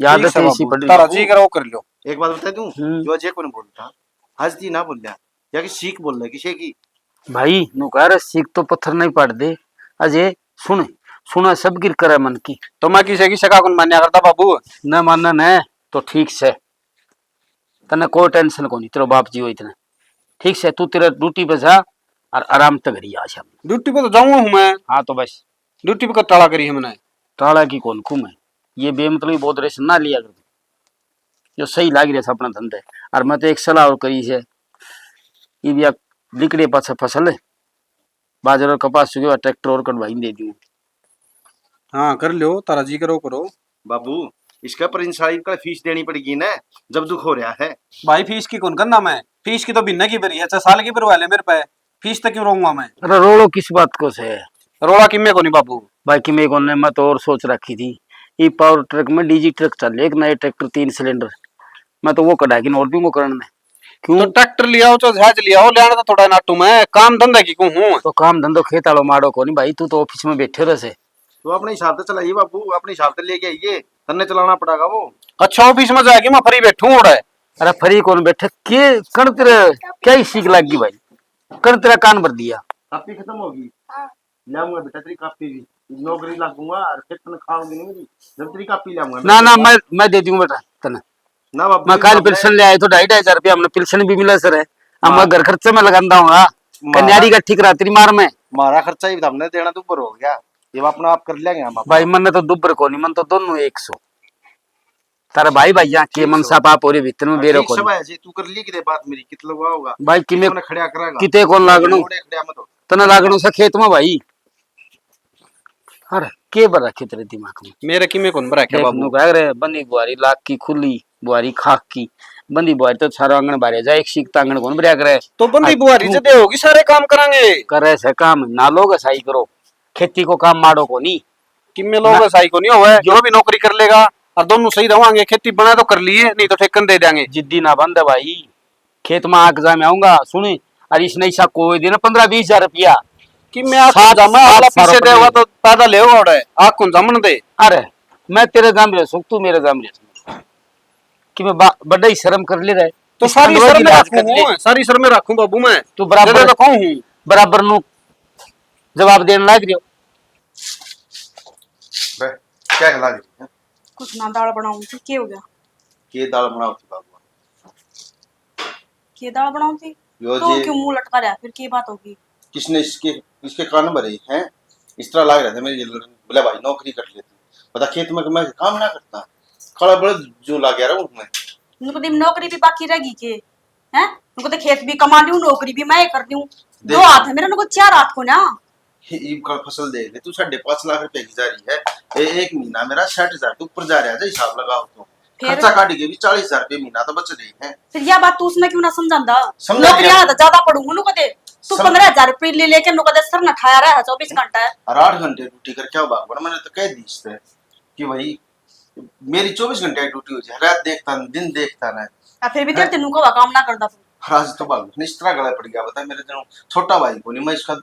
याद ठीक है से ऐसी बाबू, पड़ी। तारा जी करा वो कर लो। एक बात बता दूं, हम्म। जो अजय को नहीं बोलता, हंसती ना बोल लिया, या कि सीख बोल रहा किसी की। भाई, नु कह रहा, सीख तो पत्थर नहीं पाट दे। अजय, सुन, सुना सब गिर करे मन की। तो मैं किसी की शका कौन मान्या करता बाबू? न मानना न, तो ठीक से। तन्ने कोई टेंशन कोनी, तेरा बाप जी हो इतना। ठीक से, तू तेरा ड्यूटी पे जा और आराम से घर ही आ शाम। ड्यूटी पे तो जाऊंगा हूँ मैं। हाँ, तो बस। ड्यूटी पे कब टाला करी हमने? टाला की कौन कूं मैं? ये बेमतलबी बहुत रेशन ना लिया कर। जो सही लाग रहा है अपना धंधे। और मैं तो एक सलाह और करी है, ये भी लिकड़े पाछे फसल, बाजरा और कपास चुके बाद ट्रैक्टर और कटवाई दे दूं। हाँ, कर लो, तारा जी करो, करो। बाबू, इसका पर इन सारी का फीस देनी पड़ेगी ना, जब दुख हो रहा है। भाई, फीस की कौन करना मैं? फीस की तो महीने की भरी है, अच्छा साल की भरवा ले मेरे पे। फीस तो क्यों रहूंगा मैं? अरे, रोलो किस बात को से? रोला किम्मे को नहीं बाबू। भाई, किम्मे को ने, मैं तो और सोच रखी थी। ये पावर ट्रक में डीजी ट्रक चल, एक नए ट्रैक्टर तीन सिलेंडर, मैं तो वो कढ़ा के और दूंगा करण ने। क्यों? तो ट्रैक्टर लियाओ, चाहे जहाज लियाओ, लेना तो थोड़ा नाटू में, काम धंधा की को हूँ। तो काम धंधो खेत आलो माड़ो को नहीं भाई, तू तो ऑफिस में बैठे रह से। तू अपने हिसाब से चलाइए बाबू, अपने हिसाब से लेके आइए, तन्ने चलाना पड़ेगा वो। अच्छा, ऑफिस में जाके मैं फ्री बैठू ओड़े। अरे फ्री कौन बैठे, के कण तेरे क्या ही सीख लग गई भाई, कण तेरा कान भर दिया। कापी खत्म होगी। लाऊंगा बेटा तेरी कापी भी, नौकरी लागूंगा और फिर तने खाओगी नहीं मेरी, जब तेरी कापी लाऊंगा ना। ना, मैं, मैं दे दूंगा बेटा तने। ना बाबू, मैं कल पेंशन ले आए तो ढाई ढाई हजार रुपया हमने पेंशन भी मिला सर है। अब मैं घर खर्चे में लगांदा हूँ। कन्यारी का ठीक रहा तेरी मार में। मारा खर्चा ही हमने देना, दुबर हो गया, ये अपना आप कर लेंगे हम। भाई, मन्ने तो दुबर को नहीं, मन तो दोनों एक सौ। तारे भाई, भाई, यहाँ के ठीक मनसा से। पाप हो रही भीतर में हाँ, बेरो ठीक से कोनी। भाई जी, तू कर ली किते बात मेरी, कित लगवा होगा? भाई, किमे तूने खड़ा करागा। किते कौन लागणो? मोड़े खड़ा मत हो। तने लागणो से खेत में भाई। अरे, के भर रखे तेरे दिमाग में? मेरे किमे कौन भर रखे देख, बाबू? नु कह रहे, बंदी बुआरी लाख की खुली, बुआरी खाक की। बंदी बुआरी तो सारा आंगन भरे जाए, एक सीख तो आंगन कौन भरया करे। तो बंदी आ, बुआरी तू से दे होगी, सारे काम करांगे। करे से काम, ना लोग ऐसा ही करो। खेती को काम माड़ो को नहीं। किमे लोग ना। ऐसा ही को नहीं होवे, जो भी नौकरी कर लेगा और दोनों सही रवांगे। खेती बना तो कर लिए, नहीं तो ठेकन दे देंगे। जिद्दी ना बंद है भाई, खेत में आग जा मैं आऊंगा, सुनी, और इसने ऐसा कोई देना पन्द्रह बीस हजार रुपया। कि मैं आखूं सात, जामा सात वाला साल पीछे दे, पकड़े। वो तो पैदा ले होड़े, आखूं जामन दे। अरे, मैं तेरे जाम रहे सुख, तू मेरे जाम रहे सुख। कि मैं बा-, बड़ा ही शर्म कर ले रहे। तो इस सारी खंडवा शर्म की में लाज रखूं कर ले। हूँ, सारी शर्म में रखूं बाबू मैं। तू बराबर जदे तो कहूं हूँ। बराबर नु जवाब देने लाग रही हो। बे, क्या लाग रही है? कुछ ना, दाल बनाऊं थी, के हो गया? के दाल बनाओ थी बाबू? के दाल बनाऊं थी? यो तू जी। क्यों मुंह लटका रहा है? फिर की बात होगी? किसने इसके, इसके कान भरे हैं? इस तरह लाग रहा था मेरी, बोला भाई नौकरी कर लेती, बता खेत में मैं काम ना करता, काला बड़ा जो लाग गया रहा उसमें। उनको दिन नौकरी भी बाकी रहेगी के? हैं? उनको तो खेत भी कमा लियो, नौकरी भी मैं ही कर लियो। दो देख। हाथ है मेरे, उनको चार हाथ को ना। ये ईब का फसल देख ले तू, साढ़े पाँच लाख रुपए की जा रही है। ए, एक महीना मेरा साठ हजार के ऊपर जा रहा है, हिसाब लगाओ तो। फिर? खर्चा काट के भी चालीस हजार रुपए महीना तो बच रहे हैं। फिर यह बात तू उसने क्यों ना समझांदा? समझा नौकरी दिया। वाला तो ज्यादा पढ़ू उन्हों को दे। तू सम- पन्द्रह हजार रुपए ले लेके उन्हों को दे, सर न खाया रहा है चौबीस घंटा है। और आठ घंटे ड्यूटी करके आओ बागवान, मैंने तो कह दी इससे कि भाई मेरी चौबीस घंटे की ड्यूटी हो जाए, रात देखता न, दिन देखता ना। आ, फिर भी तेरे आ, तेनू को काम ना करदा। आज तो बागवान इस तरह गला पड़ गया, बता मेरे, जो छोटा भाई को नहीं, मैं इसका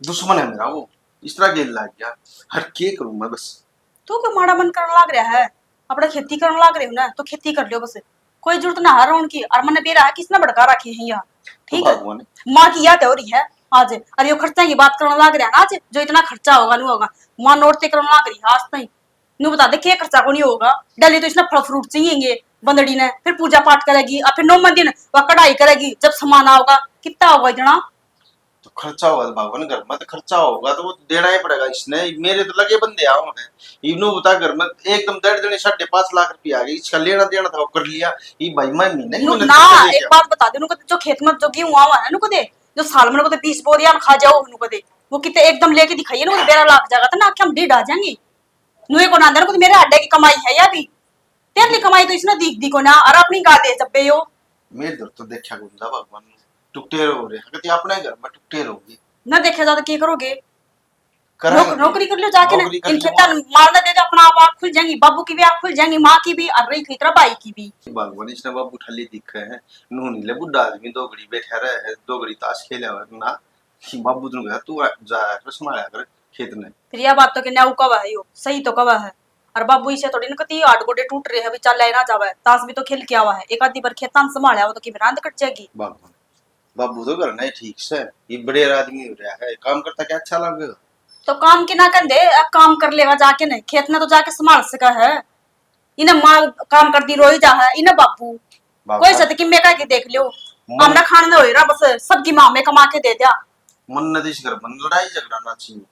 दुश्मन है मेरा वो, इस तरह गेल लाग गया। हर के करूं मैं बस। तू क्यों माड़ा मन करने लाग रहा है? अपने खेती करने लाग रहे हो ना, तो खेती कर लियो बस, कोई जरूरत ना है रोन की। और मन्ने बेरा है किसने भड़का रखे हैं यहाँ, ठीक है? भगवान। माँ की याद हो रही है आज, और यो खर्चा की बात करने लाग रहा है ना आज, जो इतना खर्चा होगा, नहीं होगा, माँ नोटते करने लाग रही है आज ताई। न्यू बता दे, के खर्चा को नहीं होगा? डेली तो इसने फल फ्रूट चाहिएंगे बंदड़ी ने, फिर पूजा पाठ करेगी, और फिर नौवें दिन वह कढ़ाई करेगी, जब सामान आओगा, कितना होगा इतना? तो खर्चा होगा तो भगवान, घर में तो खर्चा होगा, तो वो तो देना ही पड़ेगा इसने। मेरे तो लगे बंदे आओ हैं, इन्हों बता, घर में एकदम दर देने साढ़े पाँच लाख रुपया आ गए, इसका लेना देना था वो कर लिया। ये भाई मैं महीने की नु-, मेहनत ना, करके एक लेके बात बता दे, नु कदे जो खेत में जो गेहूं आवा है, नु कदे जो साल में नु कदे बीस बोरियां खा जाओ, नु कदे वो कितने एकदम लेके दिखाइए, नु कदे बेरा लाग जाएगा, तो ना आंखें हम डीड आ जाएंगी। नुए को ना अंदर को तो मेरे हड्डे की कमाई है या भी। तेरे लिए कमाई तो इसने दीख दी को ना, और अपनी गा दे जब्बे यो। मेरे दर तो देखा गुंजा भगवान, टुकटेर हो रहे हैं, कहते अपने घर में टुकटेर होगी। ना देखे जा तो के करोगे? करांगे। नौक-, नौकरी कर लो जाके ना। नौकरी कर इन लो। खेतां मारना दे दे, अपना आप आँख खुल जाएंगी, बाबू की भी आँख खुल जाएंगी, माँ की भी, और रही थी तेरा भाई की भी। भगवान इसने बाबू ठाली दिखे है, नून ले बुढ़ा आदमी दो घड़ी बैठा रहे है, दो घड़ी ताश खेला ना। बाबू तू गया, तू जा कर संभाला कर खेत ने। फिर यह बात तो के न्याऊ कवा है यो, सही तो कवा है। और बाबू इसे थोड़ी ना कती हाथ गोडे टूट रहे हैं, अभी चाले ना जावे, ताश भी तो खेल के आवा है, एक आधी बार खेतां संभाला वो तो की रांद कट जाएगी। बाबू, बाबू तो घर नहीं ठीक से, ये बड़े आदमी हो रहा है, काम करता क्या अच्छा लगेगा? तो काम की ना कंदे, अब काम कर लेगा जाके, नहीं खेत में तो जाके संभाल सका है। इन्हें माँ काम करती रोई जा है, इन्हें बापू। बाबू। कोई सत किम्मे कह के देख लियो। मन हमने खान ना होए रहा, बस सबकी माँ में कमा के दे दिया। मन न देश घर बन लड़ाई झगड़ा ना चाहिए।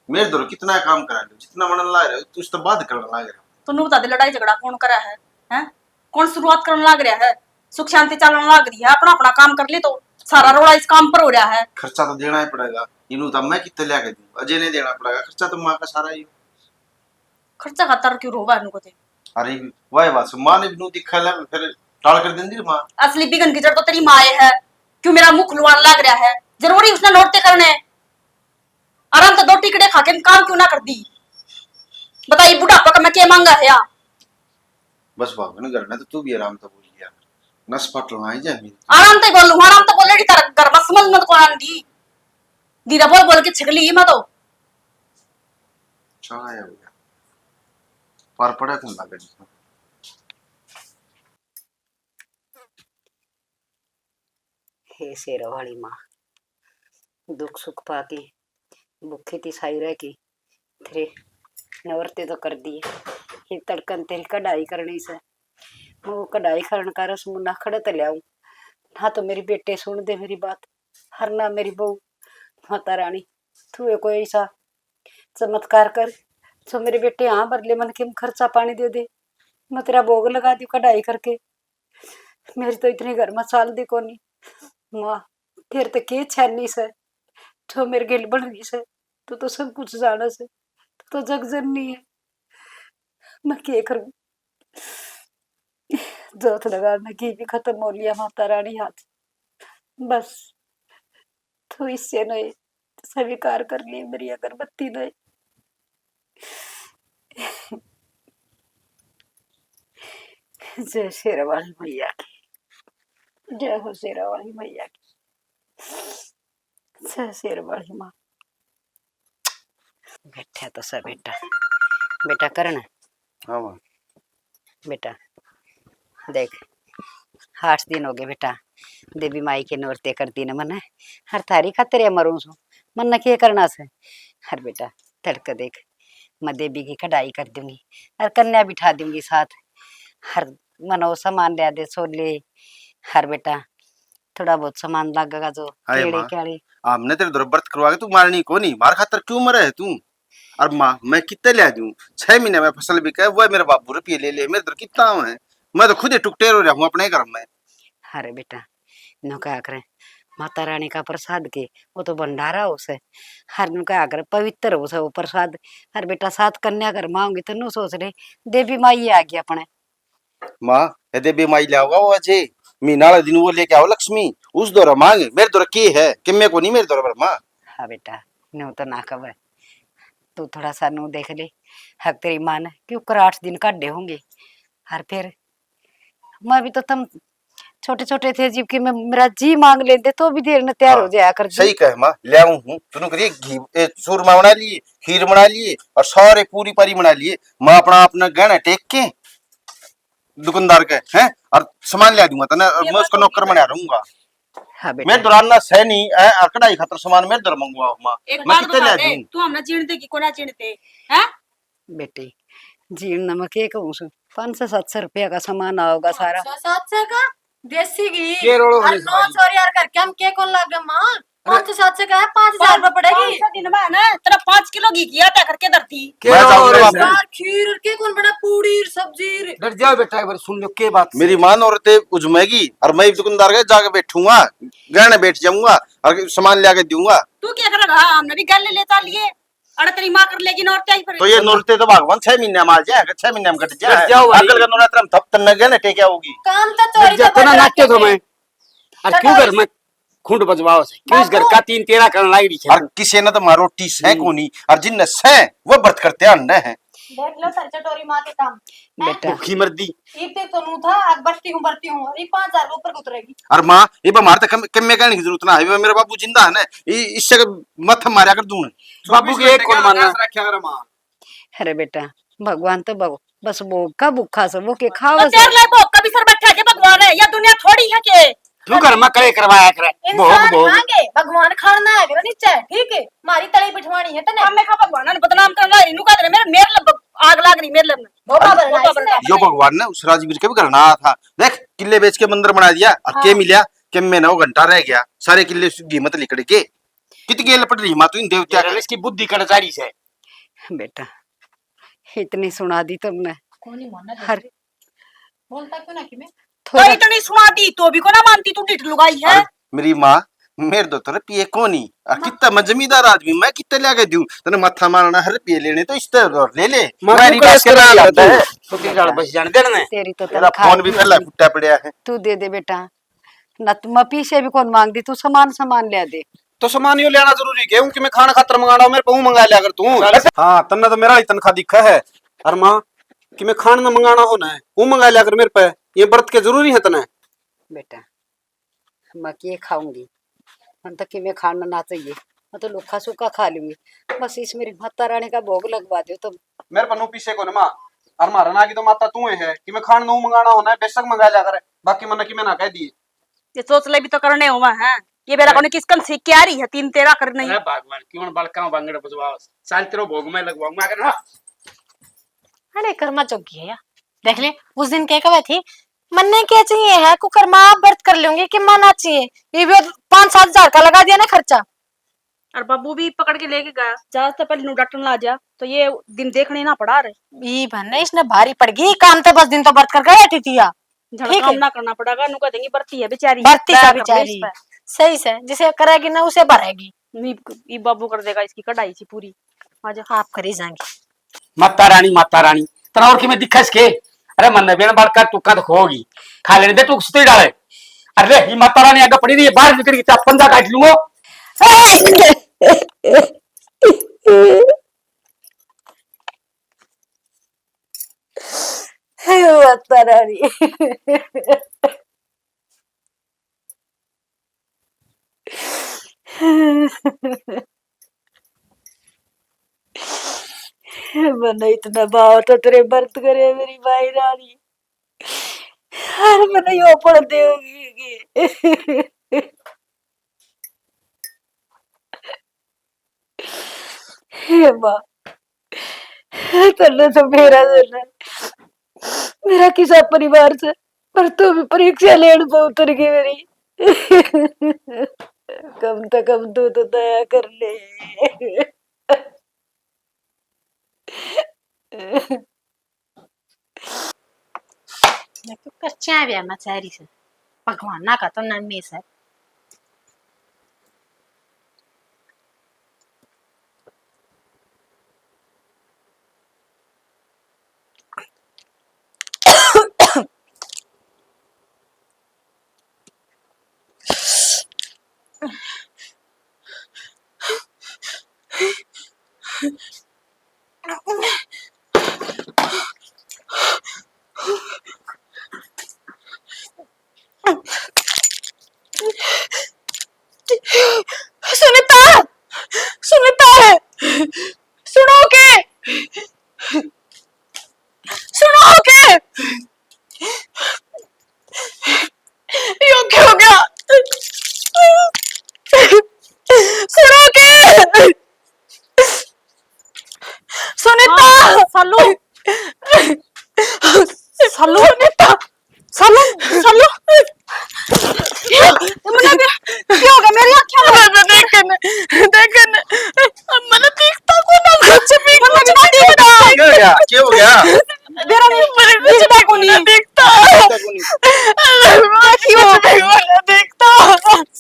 मेरे दर कितना काम करा लियो, जितना मन ला रहे हो, तू उससे बात करने लग रहे हो। तू बता दे, लड़ाई झगड़ा कौन करा है? हैं? कौन शुरुआत करने लग रहा है? सुख शांति चलने लग रही है, अपना अपना काम कर ले तो सारा रोड़ा इस काम पर हो रहा है। खर्चा तो देना ही पड़ेगा, इन्हू तो मैं कितने लिया के दूं, अजय ने देना पड़ेगा खर्चा, तो माँ का सारा ही। खर्चा खातर क्यों रोवा इन्हू को दे? अरे, वही बात से माँ ने भी नू दिखा ले, फिर टाल कर देंदी रे माँ। असली बिगन की जड़ तो तेरी माँ है, क्यों मेरा मुंह खुलवान लाग रहा है? जरूरी उसने नोटते करने, आराम तो दो टिकड़े खा के काम क्यों ना कर दी? बताइए, बुढ़ापा का मैं क्या मांगा है या? बस भागन करना तो तू भी आराम तो बोल लिया, नस पट लाई जा मेरी। आराम तो बोलूं, आराम तो बोले, तेरा घर में समझ मत कौन आंदी। धीरे बोल बोल के छिगली मैं तो। चला हो गया। पर पड़ा कौन लगे जिसमें। हे शेर वाली माँ, दुख सुख पाके भूखी थी साई रह की, तेरे नवरते तो कर दिए। ये तड़कन तेरी कढ़ाई करनी से, मैं वो कढ़ाई करण का रस मुन्ना खड़े तो ल्याऊं, ना तो मेरी बेटे सुन दे मेरी बात, हर ना मेरी बहू। माता रानी, तू है कोई ऐसा चमत्कार कर, जो मेरे बेटे हाँ भर ले, मन के खर्चा पानी दे दे। मैं तेरा भोग लगा दी कढ़ाई करके, मेरी तो इतनी घर में चाल दी कोनी। माँ, तेरे तो के छानी से, जो मेरे गेल बन रही से, तू तो सब कुछ जाने से, तू तो जग जननी है। मैं के करूँ? जोत लगा में घी भी खत्म हो लिया माता रानी हाथ। बस, तू इससे नहीं स्वीकार कर ली मेरी अगरबत्ती नहीं। जय शेर वाली मैया की, जय हो शेर वाली मैया की, जय शेर वाली माँ। बैठा तो सा बेटा, बेटा करण। हाँ माँ। बेटा देख, आठ दिन हो गए बेटा, देवी माई के नोरते करती ने मने, हर थारी खातिर या मरूं सू, मन्ने के करना से? हर बेटा, तड़के देख, मैं देवी की कढ़ाई कर दूंगी और कन्या बिठा दूंगी साथ। हर मनो सामान लिया दे, छोले, हर बेटा, थोड़ा बहुत सामान लागेगा जो हाय केले माँ, केले। हमने तेरे धोरै व्रत करवा के तू मारनी कोनी, मार खातर क्यों मरे है तू? और माँ, मैं कितने ले दूं? छह महीने में फसल बिके, वह मेरे बाबू रुपये ले ले, मेरे धोरै कितना है? मैं तो खुद ही टुकटेर हो रहा हूँ अपने घर में। अरे बेटा, न्यू कहा करे, माता रानी का प्रसाद के, वो तो भंडारा हो से, हर न्यू कहा करे पवित्र हो से वो प्रसाद। अरे बेटा, सात कन्या घर में आऊंगी तो न्यू सोच ले, देवी माई आ गई अपने। माँ, ए देवी माई ले आओगा वो अजय, महीना वाला दिन वो लेके आओ लक्ष्मी, उस धोरै मांग, मेरे धोरै के है, किम्मे को नहीं मेरे धोरै पर माँ। हाँ बेटा, न्यू तो ना कवे, तू थोड़ा सा नू देख ले, हक तेरी माँ ने क्यों कर आठ दिन काढ़े होंगे। और फिर मैं भी तो, तुम छोटे छोटे थे जब कि मैं, मेरा जी मांग लेते तो भी देर ने तैयार हो हाँ, जाया कर दी। सही कहे माँ, ले आऊं हूँ, तूने करिए घी, ए, चूरमा बना लिए, खीर बना लिए और सारे पूरी पारी बना लिए। मैं अपना, अपना गहना टेक के दुकानदार के, हैं, और सामान ले दूंगा तने, और ये मैं बात उसका तो नौकर ठीक बना है। रहूंगा। हाँ बेटा। मैं दुराना सह नहीं है, और कढ़ाई खातर सामान मैं दर मंगवा माँ। एक मैं बात कितने बता ले दे, दूं? तू हमने जीण देगी कोना जीण दे, हैं? बेटी, जीण न मैं के कहूँ सु, पाँच सौ सात सौ रुपया का सामान आओगा सारा। पाँच सौ सात सौ का? देसी घी। के रोलो और है नौ भाई? सौ यार करके हम के कौन लागे माँ? अरे। पाँच सौ सात सौ का है, पाँच हजार रुपये पड़ेगी। पाँच सौ दिन में ना, तेरा पाँच किलो घी किया तय करके धरती। के मैं रोलो जाऊंगा रे बाबू। यार, खीर के कौन बना, पूरी, सब्जी। डट जाओ बेटा, एक बार सुन लो के बात मेरी से। माँ नौरते उजमेगी और मैं दुकानदार के जाके बैठूंगा, गहने बैठ जाऊंगा और सामान ले आके दूंगा। तू क्या करेगा? हाँ, हमने भी गल लेता लिए। अरे तेरी माँ कर लेगी नौरते आई फिर। तो ये नौरते तो भगवान छह महीने में आ जाए, छह महीने में कट जाए। डट जाओ भाई। अकल का नौरते हम तब तन्ने गहने टेके आओगी। काम तो चोरी डट जा, तो ना नाट्य तो मैं। और क्यों घर में खुंड बजवाओ से? क्यों इस घर का तीन तेरा करन लाग रही है? और किसी ने तो माँ रोटी सह हम्म। कोनी, और जिनने सह वो व्रत करते आंडे हैं। देख लो सर चटोरी माँ के काम। हैं? बेटा। भूखी मर दी। इब ते तो नू था, अब बरती हूँ, बरती हूँ, और ये पाँच हजार के ऊपर उतरेगी। और माँ, ये बीमार तो कम, कम में कहने की जरूरत ना है, ये मेरा बाबू जिंदा है ना, ये इससे मत मारा कर दूं। बाबू की एक कौन मानना? रखा कर माँ। अरे बेटा, भगवान तो भग-, बस भोग का भूखा से, वो के खावे तो से। तेरे लिए भोग का भी सर बैठा के भगवान है, या दुनिया थोड़ी है के? क्यों घर में करे करवाया करे? भोग, इंसान भोग। खाएंगे, भगवान खाना है मेरा नीचे, ठीक है? मारी तली बिठवानी है तने। हमने खा भगवान ने बदनाम करना है, इनु का मेरे, मेरे लग आग लाग रही, मेरे लग में। वो बाबा अरे, बना वो बाबा इसने। बना। यो भगवान ने उस राजवीर के भी घर ना आया था। देख, किले बेच के मंदिर बना दिया, और हाँ। के मिला, के में नौ घंटा रह गया, सारे किले घी मत लिकड़ के। कित गेल पड़ रही माँ तू इन देवता यार, का? इसकी बुद्धि कड़ जा रही से। बेटा, इतनी सुना दी तुमने। कौन ही मानना हर चाहती? बोलता क्यों ना कि मैं? तो थोड़ा इतनी सुना दी तो भी को ना मानती, तू ढिठ लुगाई है। अरे, मेरी माँ, मेरे दो तो रुपये कोनी। आ, माँ। कितना मैं जमींदार आदमी, मैं कितने ले के दूं? तने माथा मारना है, रुपये लेने तो इस तरह ले ले। माँ, मेरी तू बात कलेश करा करा ले आता तू। है। तो तेरी गाल बस जाने दे ने। तेरी तो तेरा तनख्वाह फोन भी भी पहला होगी। फुट्टा पड़ा है। तू दे दे बेटा। ना तो मैं पीछे भी कौन मांगती, तू सामान, सामान ले दे। तो सामान यो लेना जरूरी के? क्योंकि मैं खाना खातर मंगाना, मेरे पे ऊ मंगा लिया कर तू। हाँ, तन्ने तो मेरा ही तनखा दिखा है। अरे माँ, कि मैं खान ना मंगाना हो ना, वो मंगा लिया कर मेरे पे। ये व्रत के जरूरी है तने? बेटा, मैं के खाऊंगी? मन तो कि मैं खाना ना चाहिए, मैं तो लूखा सूखा खा लूंगी। बस इस मेरी माता रानी का भोग लगवा दो तुम। मेरे पे नू पीछे को ना माँ, और मारा ना की तो माता तू ही है कि मैं खान नू मंगाना हो ना, बेशक मंगा लिया कर, बाकी मन्ने कि मैं ना कह दी। ये चोचले भी तो करने हुआ है। ये बेरा हाँ। कोनी किसकन सीख के आ रही है, तीन तेरा करने ही। अरे भगवान, क्यों बड़का बांगड़ बजवाओ? साल तेरो भोग मैं लगवाऊंगा अगर, हाँ। अरे कर्मा चौकी है यार। देख ले, उस दिन कह के थी, "मन्ने क्या चाहिए है, कुकर में आप व्रत कर लूंगी कि मना चाहिए?" ये भी पाँच सात हजार का लगा दिया ना खर्चा। और बाबू भी पकड़ के लेके गया। जा तो पहले नु डटन ला जा, तो ये दिन देखने ना पड़ा रे। ई भन्ने इसने भारी पड़ गई काम, तो बस दिन तो बरत करके बैठी थी या। झड़ ठीक काम है। ना करना पड़ेगा, नु कह देंगी बरती है बेचारी। बरती से बैठ बेचारी। इस पे। सही से, जिसे करेगी ना उसे भरेगी। नहीं, ये बाबू कर देगा इसकी कढ़ाई सी पूरी। आजा। आप करी जाएंगे। माता रानी, माता रानी, तना और किमें दिखा इसके? अरे मन बेन बाल का टुका तो खोगी, खा लेने दे टुक सुते डाले। अरे ये माता रानी आगे पड़ी रही है, बाहर निकल के पंजा काट लूंगा। हे माता रानी। मैंने इतना भाव तो तेरे बरत करे मेरी माई रानी, और मैंने यो पड़ देगी। हे माँ, तन्ने तो मेरा देना, मेरा किसा परिवार से, पर तू भी परीक्षा लेने पे उतर गई मेरी। कम तो कम तू तो दया कर ले। मैं तो कच्चा ब्याह में चाह रही से, भगवान ना का तो नाम में से। सुनीता, सुनीता, सुनो के, सुनो के। यो क्या हो गया? सुनो के। सुनीता। हाँ, सालू। सालू। सुनीता। सालू, सालू। ये, ये मने भी, क्या हो गया? मेरी आँखें में। मैं देख के नहीं, देख के नहीं। मैंने दिखता को ना, कुछ भी, कुछ नहीं दिखता। क्या हो गया? क्या हो गया? मेरा नहीं, मेरे कुछ नहीं को नहीं दिखता। दिखता को नहीं। देखियो। कुछ नहीं को नहीं दिखता।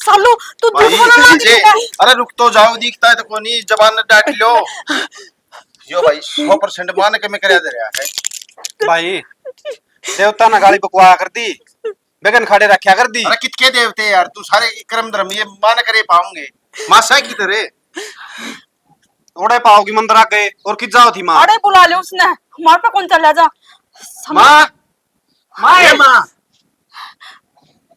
सालू, तू भाई, झूठ बोलना लग गया। अरे रुक तो जाओ, दिखता है तो को नहीं, जबान न डांट लो। यो भाई, सौ परसेंट मान के मैं करया दे रहा है। भाई, देवता ने गाली बकवाया कर दी, बेगन खाड़े रखा कर दी। अरे कितके देवते यार, तू सारे कर्म धर्म ये मान करे पाऊंगे। मासा की तरह। ओड़े पाओगी मंदिर आ गए और कित जाओ थी माँ? अरे बुला ले उसने, मार पे कौन चला जा। माँ, माँ, ए माँ।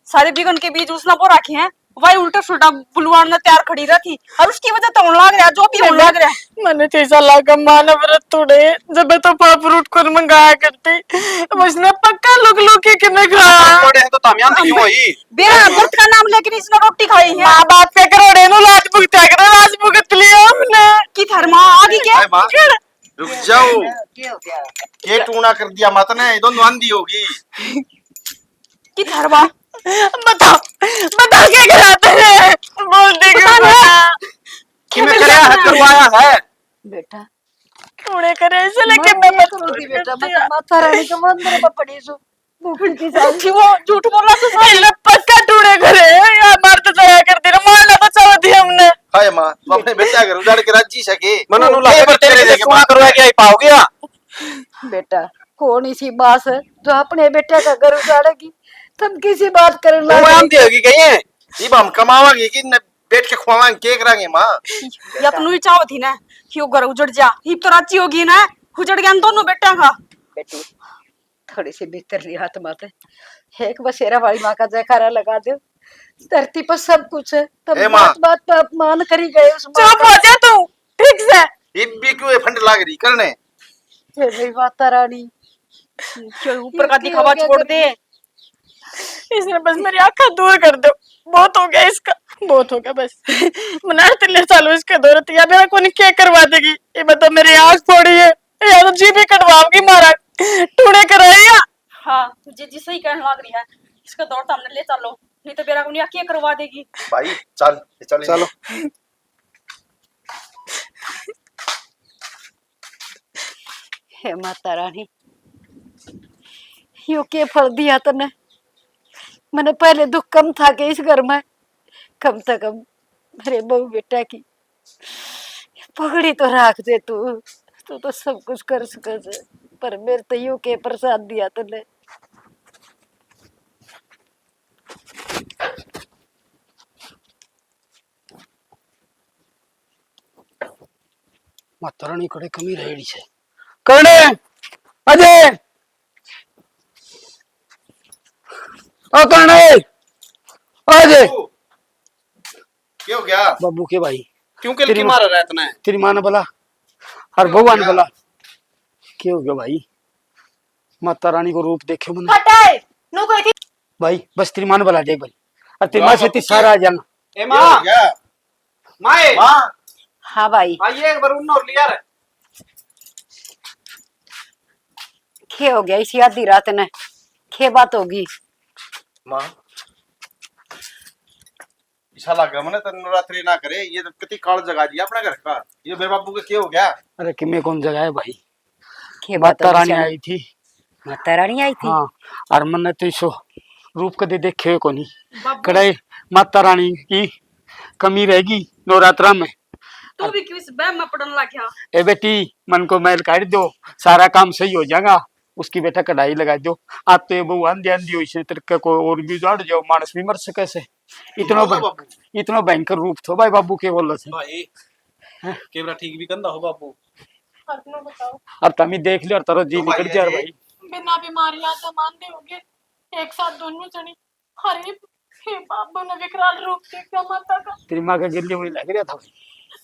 सारे बिगन के बीज उसने बो रखे हैं, वही उल्टा सुल्टा बुलवान ने तैयार खड़ी रहती, और उसकी वजह तो होने लग रहा, जो भी होने लग रहा। मैंने तो ऐसा लगा माँ ने व्रत तोड़े, जब तो फल फ्रूट खुद मंगाया करती, उसने पक्का लुक लुक के किन्ने खा। पड़े हैं तो तामियां क्यों होई? बेरा व्रत का नाम लेके इसने रोटी खाई है। माँ बाप के करोड़े नु लाज भुगत्या करे, लाज भुगत लिया हमने। की थार माँ आ गई क्या? हाय माँ, रुक जाओ। क्या हो गया? ये टूना कर दिया माँ तने, ये दोनों आंधी होगी। की थार माँ? बता, बता क्या करा तने? बोल दे क्यों बता। कि मैं क्या करवाया है? बेटा, टूने करे ऐसे लेके मैं मत करूँगी बेटा, मैं तो माता रानी के मंदिर में पड़ी सू। भूखी की साथी वो झूठ बोला तो सही। पहले पक्का टूने करे, या मार तो जाया करती ना, मार ना बचावा थी हमने। हाय माँ, तू अपने बेटा घर उजाड़ के राजी सके। मना नु लागे तेरे से सुना करो क्या ही पाओगे? बेटा, कौन इसी माँ से जो अपने बेटे का घर उजाड़ेगी? तुम किसी बात करने वो लगे? हम देगी कहीं? इब हम कमावांगे कि न बैठ के खुआवांगे, के करांगे माँ? या तो नुई चाहो थी ना कि वो घर उजड़ जा, इब तो राजी होगी ना, उजड़ गया दोनों बेटा का। बेटी, थोड़ी सी भीतर ली आत्मा ते एक बसेरा वाली माँ का जयकारा लगा दो। धरती पर सब कुछ है, तुम ए माँ। बात बात पर अपमान करी गए उस माँ चुप का। हो जा तू, ठीक से। इब भी क्यों ये फंड लाग रही करने? हे मेरी माता रानी, क्यों ऊपर का दिखावा छोड़ दे। इसने बस मेरी आंखा दूर कर दो, बहुत हो गया इसका, बहुत हो गया बस। मनार तिल्ले चालू इसके दौरत या मेरा कोनी क्या करवा देगी, ये बता मेरी आंख फोड़ी है। या तो जीभी कटवाओगी मारा, टूने कराई या। हाँ, जीजी सही कहने लग रही है, इसका दौर तो हमने ले चलो, नहीं तो बेरा को नहीं आके करवा देगी। भाई, चल, ये चल। चलो। हे माता रानी, यो के फल दिया तने? मैंने पहले दुख कम था के इस घर में, कम से कम मेरे बहू बेटा की पगड़ी तो राख दे तू। तू तो सब कुछ कर सके से, पर मेरे तो यो के प्रसाद दिया तने? माता रानी कड़े कमी रहेड़ी से। करणे, अजय, ओ करणे, अजय। क्या हो गया? बाबू के भाई। क्यों किलकी मार रहा है इतना? तेरी माँ ने बोला, और भगवान बोला। क्या हो गया भाई? माता रानी को रूप देखे मैंने। हटाए, नु कोई थी। भाई, बस तेरी माँ ने बुला दे एक बार। और तेरी माँ से ती सारा आ जाना। ए माँ। माए। माँ। हाँ भाई। आइए एक बार उन्न और लिया रे। खे हो गया इसी आधी रात ने? खे बात होगी? माँ, ऐसा लगा मैंने तो नवरात्रि ना करे, ये तो कति काल जगा दिया अपने घर का। ये मेरे बाबू के क्या हो गया? अरे किमे कौन जगाए भाई? के बात माता रानी आई थी। माता रानी आई थी? हाँ, और मैंने तो इसो रूप कदे देखे हुए कोनी। बाबू। कड़े माता रानी की कमी रहेगी नवरात्रा में। तू भी क्यों इस बहम में पड़न लग गया? ए बेटी, मन को मैल काट दो, सारा काम सही हो जाएगा। उसकी बेटा कढ़ाई लगा दो। आप तो ये बहू आंधी आंधी हुई से, तेरे को और भी उजाड़ जाओ, मानस भी मर सके से। इतनो बोलो भय-, बाबू। इतनो भयंकर रूप थो भाई बाबू के बोलो से। भाई, हैं? कैमरा ठीक भी कंधा हो बाबू। अपना बताओ। अब तमी देख लियो, और तारो जी तो निकल भाई जा है भाई। बिना बीमारियां तो मानते होगे, एक साथ दोनों जने। अरे, हे बाबू ने विकराल रूप देखा माता का। तेरी माँ का गिल्ली हुई लग रहा था भाई।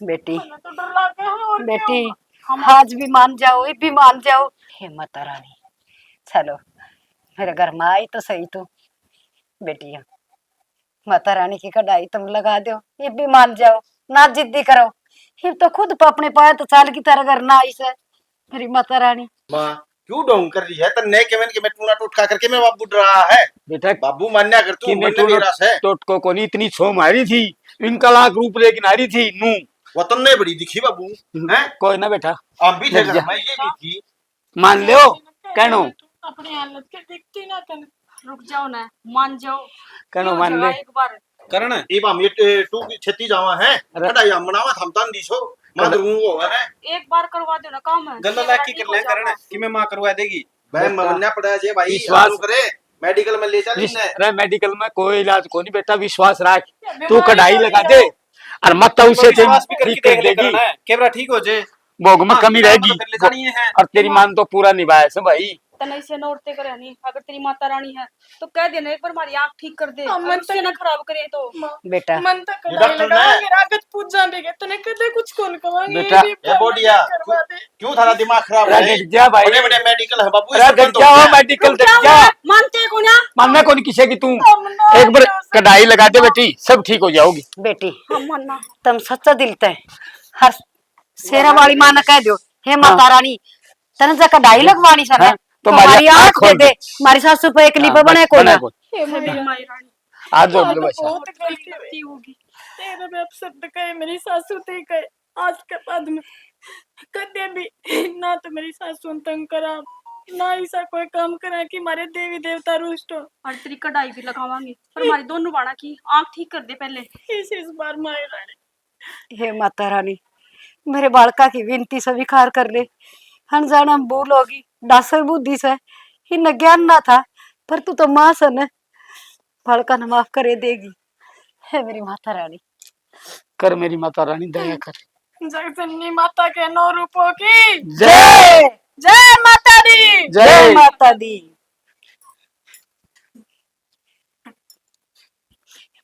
बेटी, मैंने तो डर लग गया है, और क्या बेटी, होगा? हम आज भी मान जाओ, ये भी मान जाओ। हे माता रानी, चलो, मेरे घर में आई तो सही तू। बेटिया, माता रानी की कढ़ाई तुम लगा दो, ये भी मान जाओ, ना जिद्दी करो। ये तो खुद प-, अपने पाए तो चाल की तरह घर ना आई से, मेरी माता रानी। माँ, क्यों ढोंग कर रही है? तन्ने के मैंने के मैं टूना टोटका करके मैं बाबू डरा है। बेटा, बाबू मान्या कर तू, कि मैं मन्ने टूना निराश है। टोटको को नहीं, इतनी छो मारी थी, इनका लाख रूप लेकिन आ रही थी, नू। वो तन्ने बड़ी दिखी बाबू, हम्म, हैं? कोई ना बेटा, हम भी थे लग घर जा। में, ये भी थी। मान लो, कहनो। अपनी हालत के दिखती ना तने। रुक जाओ ना, मान जाओ। कहनो क्यों मान जरा ले। एक बार। करण, इब हम ये टे-, टू की छेती जावा है, अरे। कढ़ाई हम बनावा, हम तान दीसो, मां कल- दरूंगो है ना। एक बार करवा दो ना काम है, गल्ला लाग की कर ले करण, कि मैं मां करवा देगी। बहन बेटा, मरना पड़ा जे भाई, विश्वास- हम करे, मेडिकल में ले चल विश-, इन्हें। अरे मेडिकल में कोई इलाज को नहीं बेटा, विश्वास रख, ये तू बीमारी कढ़ाई तो लगा नहीं दे, है। और मत उसे विश्वास भी ठीक करके कर देख ले देगी। करण, कैमरा ठीक हो जे। भोग में हाँ, कमी काम रहेगी। तो कर ले जानी है। और तेरी माँ ने तो पूरा निभाया से भाई। तने इसे नौरते करे नहीं, अगर तेरी माता रानी है तो कह देना एक बार हमारी आँख ठीक कर दे, हाँ, और मन उससे तक ना खराब करे तो। माँ, बेटा। मन तक ये कढ़ाई डॉक्टर लगा, ने मेरा आगत पूजा देगा, तने कदे कुछ कौन कवांगे, बेटा। ये ये बोडिया, करवा दे। क्यों थारा दिमाग खराब अरे है? डट जा भाई। बड़े-बड़े मेडिकल है बाबू, अरे इससे डट बंद जा, हो जाए। मेडिकल रुक डट जा, जा। मैं मानते कौन है? मानना कौन किसे की तू? हम ना एक बार कर सकते। कढ़ाई लगा दे बेटी, सब ठीक हो जाओगी। बेटी, हम मानना। तुम सच्चा दिल ते हर शेरा वाली माँ ने कह दो, "हे माता रानी, तने जा कढ़ाई लगवानी सा ना, हाँ, तो तो हमारी हमारी आँख आँख खोल दे दे, दे। हमारी सासू पे एक हाँ, लिपा बस, बने कोई बना ना।" कोई। हे मेरी माई रानी, आज जो हाँ, बोलो तो वैसा। बहुत गलती होगी। तेरे में अपशब्द कहे, मेरी सासू ते कहे, आज के बाद में कदे भी ना तो मेरी सासू ने तंग करा, ना ऐसा कोई काम करा कि हमारे देवी देवता रुष्ट हो। और तेरी कढ़ाई भी लगावांगे, पर हमारी दोनों बाणा की आँख ठीक कर दे पहले। इस, इस बार माई रानी। हे माता रानी, मेरे बालका की विनती स्वीकार कर ले। अनजाना में भूल होगी, डासर बुद्धि से, इन्हें ज्ञान ना था, पर तू तो माँ से न, बालका ने माफ करे देगी। हे मेरी माता रानी। कर मेरी माता रानी, दया कर। जगजननी माता के नौ रूपों की जय। जय माता दी। जय। जय माता दी।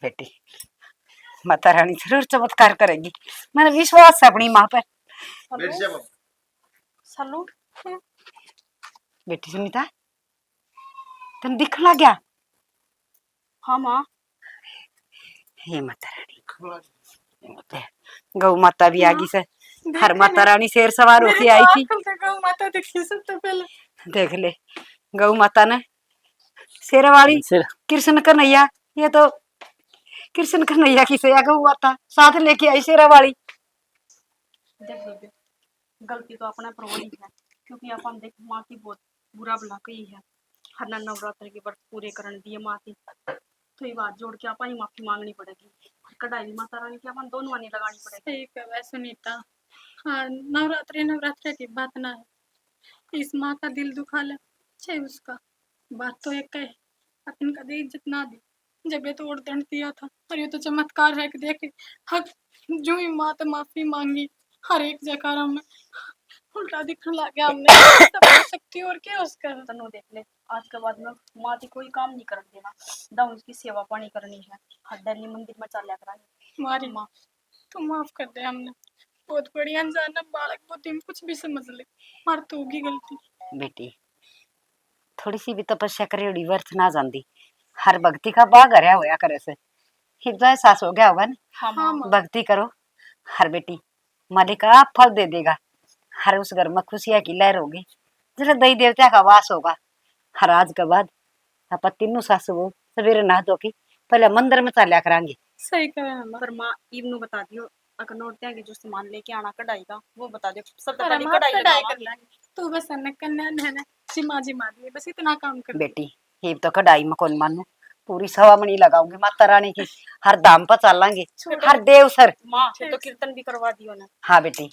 बेटी, माता रानी जरूर चमत्कार करेगी, मैंने विश्वास है अपनी माँ पे। बैठ जा बाबू। सालू। बेटी सुनीता, तन दिखण लग गया? हाँ माँ। हे माता रानी, गौ माता भी आ गई से। हर माता रानी शेर सवार होके आई थी। गौ माता देखी सबसे पहले। देख ले, गौ माता ने शेर वाली, शेर। कृष्ण कन्हैया, ये तो कृष्ण कन्हैया की से गौ माता साथ लेके आई शेरा वाली। देख लो, गलती तो अपने पर हो रही है। क्योंकि अपन देख माँ की बहुत बुरा भला कही है, हर नवरात्र के व्रत पूरे करण दिए माँ की, तो ये बात जोड़ के अपन ही माफी मांगनी पड़ेगी। कढ़ाई माता रानी की अपन दोनों आनी लगानी पड़ेगी। सही कहे सुनीता। हाँ, नवरात्रि नवरात्रि की बात ना है, इस माँ का दिल दुखा ले, चाहे उसका, बात तो एक है। अपन कदे इज्जत ना दी, जब ये तो वरदान दिया था, और ये तो चमत्कार है कि देख, हक जो ही माँ तो माफी मांगी, हर एक जयकारा में उल्टा दिखने लग गया हमने। तब शक्ति और क्या उसका? तन्नू देख ले, आज के बाद में माँ की कोई काम नहीं करन देना, ना उसकी सेवा पानी करनी है। हर डेली मंदिर में चाल्या करांगे। मारी माँ, तू माफ कर दे हमने, बहुत बड़ी अनजान है, बालक बुद्धि में कुछ भी समझ ले, मार तो होगी गलती। बेटी, थोड़ी सी भी तपस्या करे उड़ी व्यर्थ ना जाती। हर भक्ति का बाग हरया होया करे से। एक तो एहसास हो गया होगा ना। हाँ, हाँ, माँ। माँ। भक्ति करो, हर बेटी मालिक आप फल दे देगा। हर उस घर में खुशियां की लहर होगी, जरा दई देवता का वास होगा। हर आज के बाद आप तीनों सासू बहू सवेरे नहा धो के पहले मंदिर में चाल्या करांगे। सही कहे माँ। पर माँ, इब नू बता दियो, अगर नौरत्यां के जो सामान लेके आना कढ़ाई का, वो बता दियो। सबसे अरे पहले माँ, कढ़ाई कढ़ाई लगावा। कर लांगे। तू बस अन्ने कन्या ने ना जिमा जिमा दिए, बस इतना काम कर। बेटी, ये तो कढ़ाई में कौन मानू, पूरी सवा मणी लगाऊंगी माता रानी की। हर धाम पर चलांगे, छोड़ो। हर देव सर। माँ, फिर तो कीर्तन भी करवा दियो ना। हाँ बेटी,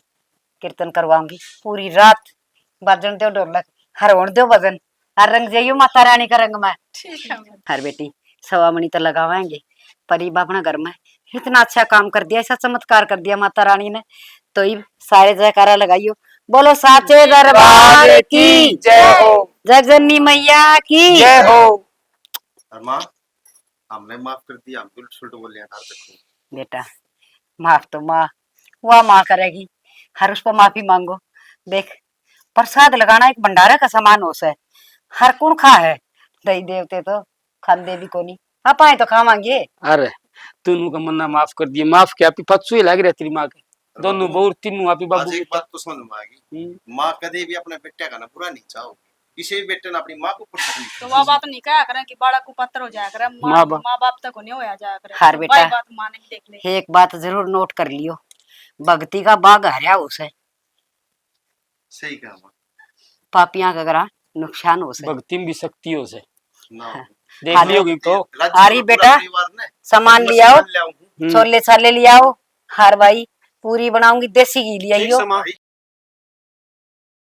कीर्तन करवाऊंगी पूरी रात, बाजन दो ढोलक, हर होण दो भजन, हर रंग जाइयो माता रानी का रंग में। ठीक है माँ। हर बेटी, सवा मणी तो लगावाएंगे, पर इब अपना घर में इतना अच्छा काम कर दिया, ऐसा चमत्कार कर दिया माता रानी ने, तो इब सारे जयकारा लगाइयो, बोलो साचे दरबार की जय हो। जगजननी मैया की जय हो। और माँ, हमने माफ कर दिया, हम भी उल्ट सुल्ट बोले हैं, यार देखो। बेटा, माफ तो माँ, वह माँ करेगी, हर उस पर माफी मांगो। देख, प्रसाद लगाना एक भंडारा का समान हो से, हर कौन खा है, दही देवते तो खांदे भी कोनी, आप आए तो खावांगे। अरे, तूनू का मन्ना माफ कर दिए, माफ क्या, आपी पच्चू ही लाग रहा तेरी माँ के। दोनों बहू, तीनों आपी बाबू आज एक बेटा। बात तो समझ में आ गई, हम्म। माँ कदे भी अपने बेटे का ना बुरा नहीं चाहोगी, किसी भी बेटे ने अपनी माँ को ऊपर शक नहीं तो करना। वह बात नहीं कहा करें कि बालक कुपात्र हो जाया करे, माँ, माँ बाप। माँ बाप तक नहीं होया जाया करे। हर तो बेटा, भाई बात माँ ने देख ले। एक बात जरूर नोट कर लियो, भक्ति का बाग हरया हो से। सही कहा माँ। पापियां का घरा नुकसान हो से। भक्ति में भी शक्ति हो से। ना। हाँ। देख लियो कि तो। राज्य हारी में पूरा बेटा, परिवार ने सामान इतना लियाओ, सामान लियाओ। हम्म। छोले छाले लियाओ, हार भाई, पूरी बनाऊंगी, देसी घी लियाइयो। एक सामान।